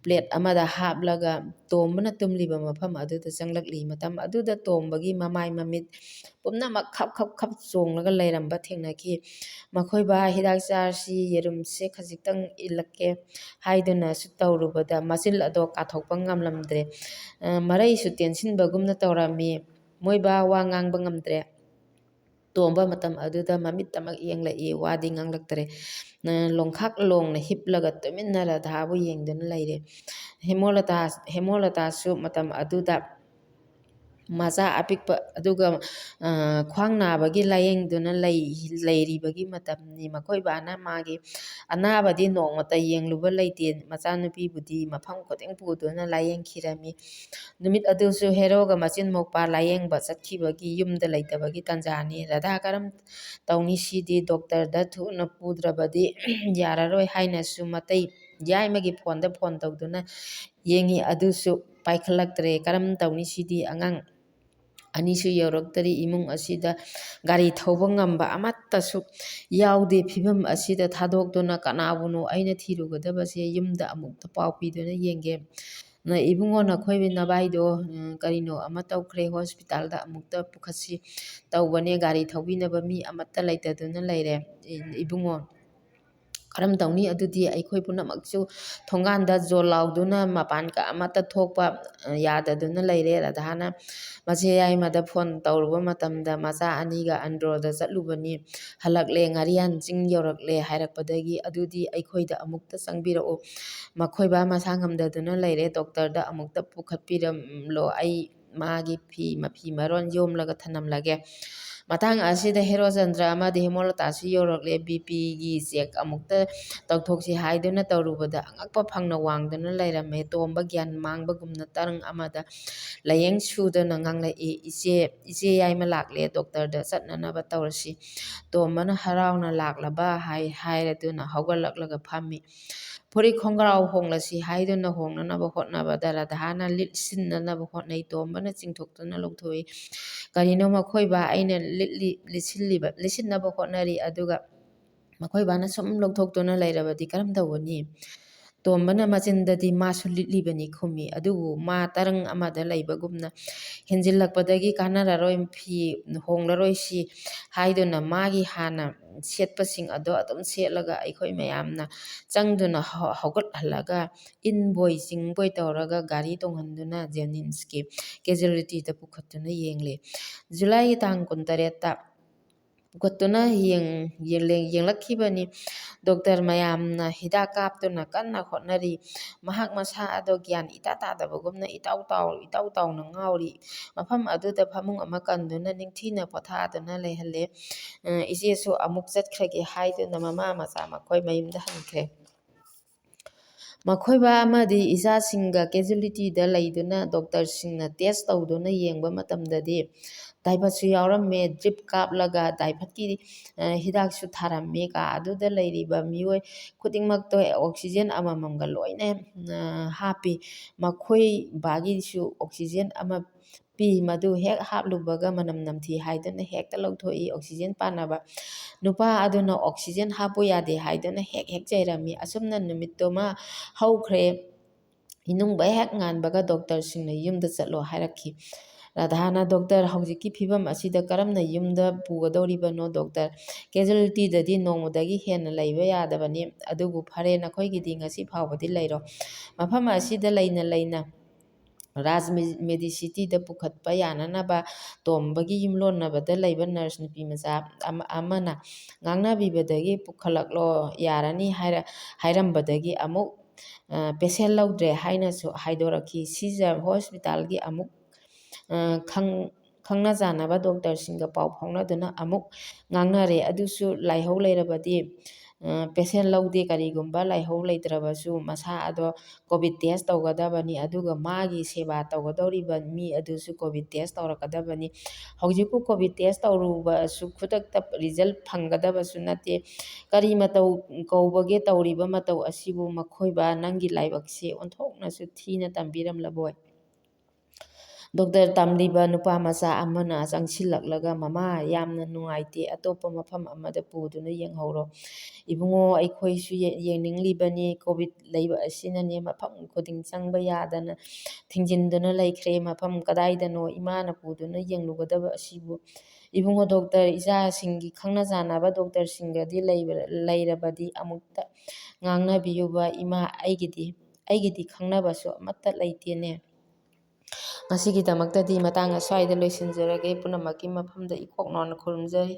ꯄ꯭ꯂꯦꯠ ꯑꯃꯗ ꯍꯥꯞꯂꯒ ꯇꯣꯝꯕꯅ ꯇꯨꯝꯂꯤꯕ ꯃꯐꯝ ꯑꯗꯨꯗ ꯆꯪꯂꯛꯂꯤ꯫ ꯃꯇꯝ ꯑꯗꯨꯗ ꯇꯣꯝꯕꯒꯤ ꯃꯃꯥꯏ ꯃꯃꯤꯠ ꯄꯨꯝꯅꯃꯛ ꯈꯞ ꯈꯞ ꯈꯞ ꯆꯣꯡꯂꯒ ꯂꯩꯔꯝꯕ ꯊꯦꯡꯅꯈꯤ꯫ ꯃꯈꯣꯏ ꯕꯥ ꯍꯤꯗꯥꯛ ꯆꯥꯔꯁꯤ, ꯌꯦꯔꯨꯝꯁꯦ ꯈꯖꯤꯛꯇꯪ ꯏꯜꯂꯛꯀꯦ ꯍꯥꯏꯗꯨꯅꯁꯨ ꯇꯧꯔꯨꯕꯗ ꯃꯆꯤꯜ ꯑꯗꯣ ꯀꯥꯊꯣꯛꯄ ꯉꯝꯂꯝꯗ꯭ꯔꯦ꯫ ꯑ, ꯃꯔꯩꯁꯨ ꯇꯦꯟꯁꯤꯟꯕꯒꯨꯝꯅ ꯇꯧꯔꯝꯃꯤ꯫ ꯃꯣꯏ ꯕꯥ ꯋꯥ ꯉꯥꯡꯕ ꯉꯝꯗ꯭ꯔꯦ꯫ ꯇꯣꯝꯕ ꯃꯇꯝ ꯑꯗꯨꯗ ꯃꯃꯤꯠꯇꯃꯛ ꯌꯦꯡꯂꯛꯏ, ꯋꯥꯗꯤ ꯉꯥꯡꯂꯛꯇ꯭ꯔꯦ꯫ ꯑ, ꯂꯣꯡꯈꯥꯛ ꯂꯣꯡꯅ ꯍꯤꯞꯂꯒ ꯇꯨꯃꯤꯟꯅ ꯔꯥꯙꯥꯕꯨ ꯌꯦꯡꯗꯨꯅ ꯂꯩꯔꯦ꯫ ꯍꯦꯃꯣꯂꯇꯥ, ꯍꯦꯃꯣꯂꯇꯥꯁꯨ ꯃꯇꯝ ꯑꯗꯨꯗ ꯃꯆꯥ ꯑꯄꯤꯛꯄ ꯑꯗꯨꯒ, ꯑ, ꯈ꯭ꯋꯥꯡ ꯅꯥꯕꯒꯤ ꯂꯥꯌꯦꯡꯗꯨꯅ ꯂꯩ-, ꯂꯩꯔꯤꯕꯒꯤ ꯃꯇꯝꯅꯤ꯫ ꯃꯈꯣꯏ ꯕꯥꯅ ꯃꯥꯒꯤ ꯑꯅꯥꯕꯗꯤ ꯅꯣꯡꯃꯇ ꯌꯦꯡꯂꯨꯕ ꯂꯩꯇꯦ꯫ ꯃꯆꯥꯅꯨꯄꯤꯕꯨꯗꯤ ꯃꯐꯝ ꯈꯨꯗꯤꯡ ꯄꯨꯗꯨꯅ ꯂꯥꯌꯦꯡꯈꯤꯔꯝꯃꯤ꯫ ꯅꯨꯃꯤꯠ ꯑꯗꯨꯁꯨ ꯍꯦꯔꯣꯒ ꯃꯆꯤꯟ ꯃꯧꯄꯥ ꯂꯥꯌꯦꯡꯕ ꯆꯠꯈꯤꯕꯒꯤ ꯌꯨꯝꯗ ꯂꯩꯇꯕꯒꯤ ꯇꯥꯟꯖꯥꯅꯤ꯫ ꯔꯥꯙꯥ ꯀꯔꯝ ꯇꯧꯅꯤ ꯁꯤꯗꯤ? ꯗꯣꯛꯇꯔꯗ ꯊꯨꯅ ꯄꯨꯗ꯭ꯔꯕꯗꯤ ꯌꯥꯔꯔꯣꯏ ꯍꯥꯏꯅꯁꯨ ꯃꯇꯩ ꯌꯥꯏꯃꯒꯤ ꯐꯣꯟꯗ ꯐꯣꯟ ꯇꯧꯗꯨꯅ ꯌꯦꯡꯉꯤ, ꯑꯗꯨꯁꯨ ꯄꯥꯏꯈꯠꯂꯛꯇ꯭ꯔꯦ꯫ ꯀꯔꯝ ꯇꯧꯅꯤ ꯁꯤꯗꯤ? ꯑꯉꯥꯡ ꯑꯅꯤꯁꯨ ꯌꯧꯔꯛꯇꯔꯤ꯫ ꯏꯃꯨꯡ ꯑꯁꯤꯗ ꯒꯥꯔꯤ ꯊꯧꯕ ꯉꯝꯕ ꯑꯃꯠꯇꯁꯨ ꯌꯥꯎꯗꯦ꯫ ꯐꯤꯕꯝ ꯑꯁꯤꯗ ꯊꯥꯗꯣꯛꯇꯨꯅ ꯀꯅꯥꯕꯨꯅꯣ ꯑꯩꯅ ꯊꯤꯔꯨꯒꯗꯕꯁꯦ? ꯌꯨꯝꯗ ꯑꯃꯨꯛꯇ ꯄꯥꯎ ꯄꯤꯗꯨꯅ ꯌꯦꯡꯒꯦ꯫ ꯅ-, ꯏꯕꯨꯡꯉꯣ, ꯅꯈꯣꯏ ꯅꯕꯥꯏꯗꯣ, ꯎꯝ, ꯀꯔꯤꯅꯣ ꯑꯃ ꯇꯧꯈ꯭ꯔꯦ, ꯍꯣꯁꯄꯤꯇꯥꯜꯗ ꯑꯃꯨꯛꯇ ꯄꯨꯈꯠꯁꯤ ꯇꯧꯕꯅꯦ꯫ ꯒꯥꯔꯤ ꯊꯧꯕꯤꯅꯕ ꯃꯤ ꯑꯃꯠꯇ ꯂꯩꯇꯗꯨꯅ ꯂꯩꯔꯦ꯫ ꯏ-, ꯏꯕꯨꯡꯉꯣ, ꯀꯔꯝ ꯇꯧꯅꯤ? ꯑꯗꯨꯗꯤ ꯑꯩꯈꯣꯏ ꯄꯨꯝꯅꯃꯛꯁꯨ ꯊꯣꯡꯒꯥꯟꯗ ꯖꯣ ꯂꯥꯎꯗꯨꯅ ꯃꯄꯥꯟ ꯀ-, ꯑꯃꯠꯇ ꯊꯣꯛꯄ, ꯑ, ꯌꯥꯗꯗꯨꯅ ꯂꯩꯔꯦ꯫ ꯔꯥꯙꯥꯅ ꯃꯆꯦ ꯌꯥꯏꯃꯗ ꯐꯣꯟ ꯇꯧꯔꯨꯕ ꯃꯇꯝꯗ, "ꯃꯆꯥ ꯑꯅꯤꯒ ꯑꯟꯗ꯭ꯔꯣꯗ ꯆꯠꯂꯨꯕꯅꯤ, ꯍꯜꯂꯛꯂꯦ, ꯉꯥꯔꯤꯌꯥꯟ ꯆꯤꯡ ꯌꯧꯔꯛꯂꯦ" ꯍꯥꯏꯔꯛꯄꯗꯒꯤ, "ꯑꯗꯨꯗꯤ ꯑꯩꯈꯣꯏꯗ ꯑꯃꯨꯛꯇ ꯆꯪꯕꯤꯔꯛꯎ, ꯃꯈꯣꯏ ꯕꯥ ꯃꯁꯥ ꯉꯝꯗꯗꯨꯅ ꯂꯩꯔꯦ, ꯗꯣꯛꯇꯔꯗ ꯑꯃꯨꯛꯇ ꯄꯨꯈꯠꯄꯤꯔꯝꯂꯣ, ꯑꯩ ꯃꯥꯒꯤ ꯐꯤ, ꯃꯐꯤ ꯃꯔꯣꯟ ꯌꯣꯝꯂꯒ ꯊꯅꯝꯂꯒꯦ"꯫ ꯃꯇꯥꯡ ꯑꯁꯤꯗ ꯍꯦꯔꯣꯆꯟꯗ꯭ꯔ ꯑꯃꯗꯤ ꯍꯦꯃꯣꯂꯇꯥꯁꯨ ꯌꯧꯔꯛꯂꯦ꯫ "ꯕꯤ ꯄꯤꯒꯤ ꯆꯦꯛ ꯑꯃꯨꯛꯇ ꯇꯧꯊꯣꯛꯁꯤ" ꯍꯥꯏꯗꯨꯅ ꯇꯧꯔꯨꯕꯗ ꯑꯉꯛꯄ ꯐꯪꯅ ꯋꯥꯡꯗꯨꯅ ꯂꯩꯔꯝꯃꯦ꯫ ꯇꯣꯝꯕ ꯒ꯭ꯌꯥꯟ ꯃꯥꯡꯕꯒꯨꯝꯅ ꯇꯔꯪ ꯑꯃꯗ ꯂꯥꯌꯦꯡ ꯁꯨꯗꯅ ꯉꯥꯡꯂꯛꯏ, "ꯏꯆꯦ, ꯏꯆꯦ ꯌꯥꯏꯃ ꯂꯥꯛꯂꯦ, ꯗꯣꯛꯇꯔꯗ ꯆꯠꯅꯅꯕ ꯇꯧꯔꯁꯤ"꯫ ꯇꯣꯝꯕꯅ ꯍꯔꯥꯎꯅ "ꯂꯥꯛꯂꯕ?" ꯍꯥꯏ-, ꯍꯥꯏꯔꯗꯨꯅ ꯍꯧꯒꯠꯂꯛꯂꯒ ꯐꯝꯃꯤ꯫ ꯐꯨꯔꯤꯠ ꯈꯣꯡꯒ꯭ꯔꯥꯎ ꯍꯣꯡꯂꯁꯤ ꯍꯥꯏꯗꯨꯅ ꯍꯣꯡꯅꯅꯕ ꯍꯣꯠꯅꯕꯗ ꯔꯥꯙꯥꯅ ꯂꯤꯠꯁꯤꯟꯅꯅꯕ ꯍꯣꯠꯅꯩ꯫ ꯇꯣꯝꯕꯅ ꯆꯤꯡꯊꯣꯛꯇꯨꯅ ꯂꯧꯊꯣꯛꯏ꯫ "ꯀꯔꯤꯅꯣ ꯃꯈꯣꯏꯕꯥ ꯑꯩꯅ ꯂꯤꯠꯂꯤ-, ꯂꯤꯠꯁꯤꯜꯂꯤꯕ, ꯂꯤꯠꯁꯤꯟꯅꯕ ꯍꯣꯠꯅꯔꯤ, ꯑꯗꯨꯒ ꯃꯈꯣꯏꯕꯥꯅ ꯁꯨꯝ ꯂꯧꯊꯣꯛꯇꯨꯅ ꯂꯩꯔꯕꯗꯤ ꯀꯔꯝ ꯇꯧꯒꯅꯤ?" ꯇꯣꯝꯕꯅ ꯃꯆꯤꯟꯗꯗꯤ ꯃꯥꯁꯨ ꯂꯤꯠꯂꯤꯕꯅꯤ ꯈꯨꯝꯃꯤ, ꯑꯗꯨꯕꯨ ꯃꯥ ꯇꯔꯪ ꯑꯃꯗ ꯂꯩꯕꯒꯨꯝꯅ ꯍꯦꯟꯖꯤꯜꯂꯛꯄꯗꯒꯤ ꯀꯥꯟꯅꯔꯔꯣꯏ, ꯐꯤ ꯍꯣꯡꯂꯔꯣꯏꯁꯤ ꯍꯥꯏꯗꯨꯅ ꯃꯥꯒꯤ ꯍꯥꯟꯅ ꯁꯦꯠꯄꯁꯤꯡ ꯑꯗꯣ ꯑꯗꯨꯝ ꯁꯦꯠꯂꯒ ꯑꯩꯈꯣꯏ ꯃꯌꯥꯝꯅ ꯆꯪꯗꯨꯅ ꯍꯧ-, ꯍꯧꯒꯠꯍꯜꯂꯒ ꯏꯟꯕꯣꯏ ꯆꯤꯡꯕꯣꯏ ꯇꯧꯔꯒ ꯒꯥꯔꯤ ꯇꯣꯡꯍꯟꯗꯨꯅ ꯖꯦꯅꯤꯝꯁꯀꯤ ꯀꯦꯖꯨꯋꯦꯂꯤꯇꯤꯗ ꯄꯨꯈꯠꯇꯨꯅ ꯌꯦꯡꯂꯦ꯫ ꯖꯨꯂꯥꯏꯒꯤ ꯇꯥꯡ ꯀꯨꯟꯇꯔꯦꯠꯇ ꯄꯨꯈꯠꯇꯨꯅ ꯌꯦꯡ-, ꯌꯦꯡꯂꯦ-, ꯌꯦꯡꯂꯛꯈꯤꯕꯅꯤ꯫ ꯗꯣꯛꯇꯔ ꯃꯌꯥꯝꯅ ꯍꯤꯗꯥꯛ ꯀꯥꯞꯇꯨꯅ ꯀꯟꯅ ꯍꯣꯠꯅꯔꯤ꯫ ꯃꯍꯥꯛ ꯃꯁꯥ ꯑꯗꯣ ꯒ꯭ꯌꯥꯟ ꯏꯇꯥ ꯇꯥꯗꯕꯒꯨꯝꯅ ꯏꯇꯥꯎ ꯇꯥꯎ-, ꯏꯇꯥꯎ ꯇꯥꯎꯅ ꯉꯥꯎꯔꯤ꯫ ꯃꯐꯝ ꯑꯗꯨꯗ ꯐꯃꯨꯡ ꯑꯃ ꯀꯟꯗꯨꯅ ꯅꯤꯡꯊꯤꯅ ꯄꯣꯊꯥꯗꯨꯅ ꯂꯩꯍꯜꯂꯦ꯫ ꯑ, ꯏꯆꯦꯁꯨ ꯑꯃꯨꯛ ꯆꯠꯈ꯭ꯔꯒꯦ ꯍꯥꯏꯗꯨꯅ ꯃꯃꯥ ꯃꯆꯥ ꯃꯈꯣꯏ ꯃꯌꯨꯝꯗ ꯍꯟꯈ꯭ꯔꯦ꯫ ꯃꯈꯣꯏꯕꯥ ꯑꯃꯗꯤ ꯏꯆꯥꯁꯤꯡꯒ ꯀꯦꯖꯨꯋꯦꯂꯤꯇꯤꯗ ꯂꯩꯗꯨꯅ ꯗꯣꯛꯇꯔꯁꯤꯡꯅ ꯇꯦꯁ ꯇꯧꯗꯨꯅ ꯌꯦꯡꯕ ꯃꯇꯝꯗꯗꯤ ꯇꯥꯏꯐꯠꯁꯨ ꯌꯥꯎꯔꯝꯃꯦ꯫ ꯗ꯭ꯔꯤꯞ ꯀꯥꯞꯂꯒ ꯇꯥꯏꯐꯠꯀꯤ, ꯑ, ꯍꯤꯗꯥꯛꯁꯨ ꯊꯥꯔꯝꯃꯤ꯫ ꯀꯥ ꯑꯗꯨꯗ ꯂꯩꯔꯤꯕ ꯃꯤꯑꯣꯏ ꯈꯨꯗꯤꯡꯃꯛꯇꯣ ꯑꯣꯛꯁꯤꯖꯦꯟ ꯑꯃꯃꯝꯒ ꯂꯣꯏꯅ, ꯑ, ꯍꯥꯞꯄꯤ꯫ ꯃꯈꯣꯏ ꯕꯥꯒꯤꯁꯨ ꯑꯣꯛꯁꯤꯖꯦꯟ ꯑꯃ ꯄꯤ꯫ ꯃꯗꯨ ꯍꯦꯛ ꯍꯥꯞꯂꯨꯕꯒ ꯃꯅꯝ ꯅꯝꯊꯤ ꯍꯥꯏꯗꯨꯅ ꯍꯦꯛꯇ ꯂꯧꯊꯣꯛꯏ ꯑꯣꯛꯁꯤꯖꯦꯟ ꯄꯥꯟꯅꯕ꯫ ꯅꯨꯄꯥ ꯑꯗꯨꯅ ꯑꯣꯛꯁꯤꯖꯦꯟ ꯍꯥꯞꯄꯨ ꯌꯥꯗꯦ ꯍꯥꯏꯗꯨꯅ ꯍꯦꯛ ꯍꯦꯛ ꯆꯩꯔꯝꯃꯤ꯫ ꯑꯁꯨꯝꯅ ꯅꯨꯃꯤꯠꯇꯨꯃ ꯍꯧꯈ꯭ꯔꯦ꯫ ꯏꯅꯨꯡꯕ ꯍꯦꯛ ꯉꯥꯟꯕꯒ ꯗꯣꯛꯇꯔꯁꯤꯡꯅ ꯌꯨꯝꯗ ꯆꯠꯂꯣ ꯍꯥꯏꯔꯛꯈꯤ꯫ ꯔꯥꯙꯥꯅ, "ꯗꯣꯛꯇꯔ, ꯍꯧꯖꯤꯛꯀꯤ ꯐꯤꯕꯝ ꯑꯁꯤꯗ ꯀꯔꯝꯅ ꯌꯨꯝꯗ ꯄꯨꯒꯗꯧꯔꯤꯕꯅꯣ ꯗꯣꯛꯇꯔ? ꯀꯦꯖꯨꯋꯦꯂꯤꯇꯤꯗꯗꯤ ꯅꯣꯡꯃꯗꯒꯤ ꯍꯦꯟꯅ ꯂꯩꯕ ꯌꯥꯗꯕꯅꯤ꯫ ꯑꯗꯨꯕꯨ ꯐꯔꯦ, ꯅꯈꯣꯏꯒꯤꯗꯤ ꯉꯁꯤ ꯐꯥꯎꯕꯗꯤ ꯂꯩꯔꯣ꯫" ꯃꯐꯝ ꯑꯁꯤꯗ ꯂꯩꯅ ꯂꯩꯅ ꯔꯥꯖ ꯃꯦ-, ꯃꯦꯗꯤꯁꯤꯇꯤꯗ ꯄꯨꯈꯠꯄ ꯌꯥꯅꯅꯕ ꯇꯣꯝꯕꯒꯤ ꯌꯨꯝꯂꯣꯟꯅꯕꯗ ꯂꯩꯕ ꯅꯔꯁ ꯅꯨꯄꯤ ꯃꯆꯥ ꯑꯃ-, ꯑꯃꯅ ꯉꯥꯡꯅꯕꯤꯕꯗꯒꯤ ꯄꯨꯈꯠꯂꯛꯂꯣ ꯌꯥꯔꯅꯤ ꯍꯥꯏꯔ-, ꯍꯥꯏꯔꯝꯕꯗꯒꯤ ꯑꯃꯨꯛ, ꯑ, ꯄꯦꯁꯦꯟ ꯂꯧꯗ꯭ꯔꯦ ꯍꯥꯏꯅꯁꯨ ꯍꯥꯏꯗꯣꯔꯛꯈꯤ꯫ ꯁꯤꯖ ꯍꯣꯁꯄꯤꯇꯥꯜꯒꯤ ꯑꯃꯨꯛ, ꯑ, ꯈꯪ-, ꯈꯪꯅ ꯆꯥꯟꯅꯕ ꯗꯣꯛꯇꯔꯁꯤꯡꯒ ꯄꯥꯎ ꯐꯥꯎꯅꯗꯨꯅ ꯑꯃꯨꯛ ꯉꯥꯡꯅꯔꯦ꯫ ꯑꯗꯨꯁꯨ ꯂꯥꯏꯍꯧ ꯂꯩꯔꯕꯗꯤ ꯄꯦꯁꯦꯟ ꯂꯧꯗꯦ꯫ ꯀꯔꯤꯒꯨꯝꯕ ꯂꯥꯏꯍꯧ ꯂꯩꯇ꯭ꯔꯕꯁꯨ ꯃꯁꯥ ꯑꯗꯣ ꯀꯣꯚꯤꯠ ꯇꯦꯁ ꯇꯧꯒꯗꯕꯅꯤ, ꯑꯗꯨꯒ ꯃꯥꯒꯤ ꯁꯦꯕꯥ ꯇꯧꯒꯗꯧꯔꯤꯕ ꯃꯤ ꯑꯗꯨꯁꯨ ꯀꯣꯚꯤꯠ ꯇꯦꯁ ꯇꯧꯔꯛꯀꯗꯕꯅꯤ꯫ ꯍꯧꯖꯤꯛꯄꯨ ꯀꯣꯚꯤꯠ ꯇꯦꯁ ꯇꯧꯔꯨꯕꯁꯨ ꯈꯨꯗꯛꯇ ꯔꯤꯖꯜ ꯐꯪꯒꯗꯕꯁꯨ ꯅꯠꯇꯦ꯫ ꯀꯔꯤ ꯃꯇꯧ ꯀꯧꯕꯒꯦ ꯇꯧꯔꯤꯕ ꯃꯇꯧ ꯑꯁꯤꯕꯨ? ꯃꯈꯣꯏꯕ ꯅꯪꯒꯤ ꯂꯥꯏꯕꯛꯁꯦ ꯑꯣꯟꯊꯣꯛꯅꯁꯨ ꯊꯤꯅ ꯇꯝꯕꯤꯔꯝꯂꯕꯣꯏ꯫ ꯗꯣꯛꯇꯔ ꯇꯝꯂꯤꯕ ꯅꯨꯄꯥ ꯃꯆꯥ ꯑꯃꯅ ꯆꯪꯁꯤꯜꯂꯛꯂꯒ, "ꯃꯃꯥ, ꯌꯥꯝꯅ ꯅꯨꯡꯉꯥꯏꯇꯦ, ꯑꯇꯣꯞꯄ ꯃꯐꯝ ꯑꯃꯗ ꯄꯨꯗꯨꯅ ꯌꯦꯡꯍꯧꯔꯣ꯫" "ꯏꯕꯨꯡꯉꯣ, ꯑꯩꯈꯣꯏꯁꯨ ꯌꯦ-, ꯌꯦꯡꯅꯤꯡꯂꯤꯕꯅꯤ꯫ ꯀꯣꯚꯤꯠ ꯂꯩꯕ ꯑꯁꯤꯅꯅꯦ ꯃꯐꯝ ꯈꯨꯗꯤꯡ ꯆꯪꯕ ꯌꯥꯗꯅ ꯊꯤꯡꯖꯤꯟꯗꯨꯅ ꯂꯩꯈ꯭ꯔꯦ꯫ ꯃꯐꯝ ꯀꯗꯥꯏꯗꯅꯣ ꯏꯃꯥꯅ ꯄꯨꯗꯨꯅ ꯌꯦꯡꯂꯨꯒꯗꯕ ꯑꯁꯤꯕꯨ?" "ꯏꯕꯨꯡꯉꯣ ꯗꯣꯛꯇꯔ, ꯏꯆꯥꯁꯤꯡꯒꯤ ꯈꯪꯅ ꯆꯥꯟꯅꯕ ꯗꯣꯛꯇꯔꯁꯤꯡꯒꯗꯤ ꯂꯩꯕ-, ꯂꯩꯔꯕꯗꯤ ꯑꯃꯨꯛꯇ ꯉꯥꯡꯅꯕꯤꯌꯨꯕ ꯏꯃꯥ꯫ ꯑꯩꯒꯤꯗꯤ, ꯑꯩꯒꯤꯗꯤ ꯈꯪꯅꯕꯁꯨ ꯑꯃꯠꯇ ꯂꯩꯇꯦꯅꯦ꯫" ꯉꯁꯤꯒꯤꯗꯃꯛꯇꯗꯤ ꯃꯇꯥꯡ ꯑꯁ꯭ꯋꯥꯏꯗ ꯂꯣꯏꯁꯤꯟꯖꯔꯒꯦ꯫ ꯄꯨꯝꯅꯃꯛꯀꯤ ꯃꯐꯝꯗ ꯏꯀꯣꯛ ꯅꯧꯅ ꯈꯨꯔꯨꯝꯖꯔꯤ꯫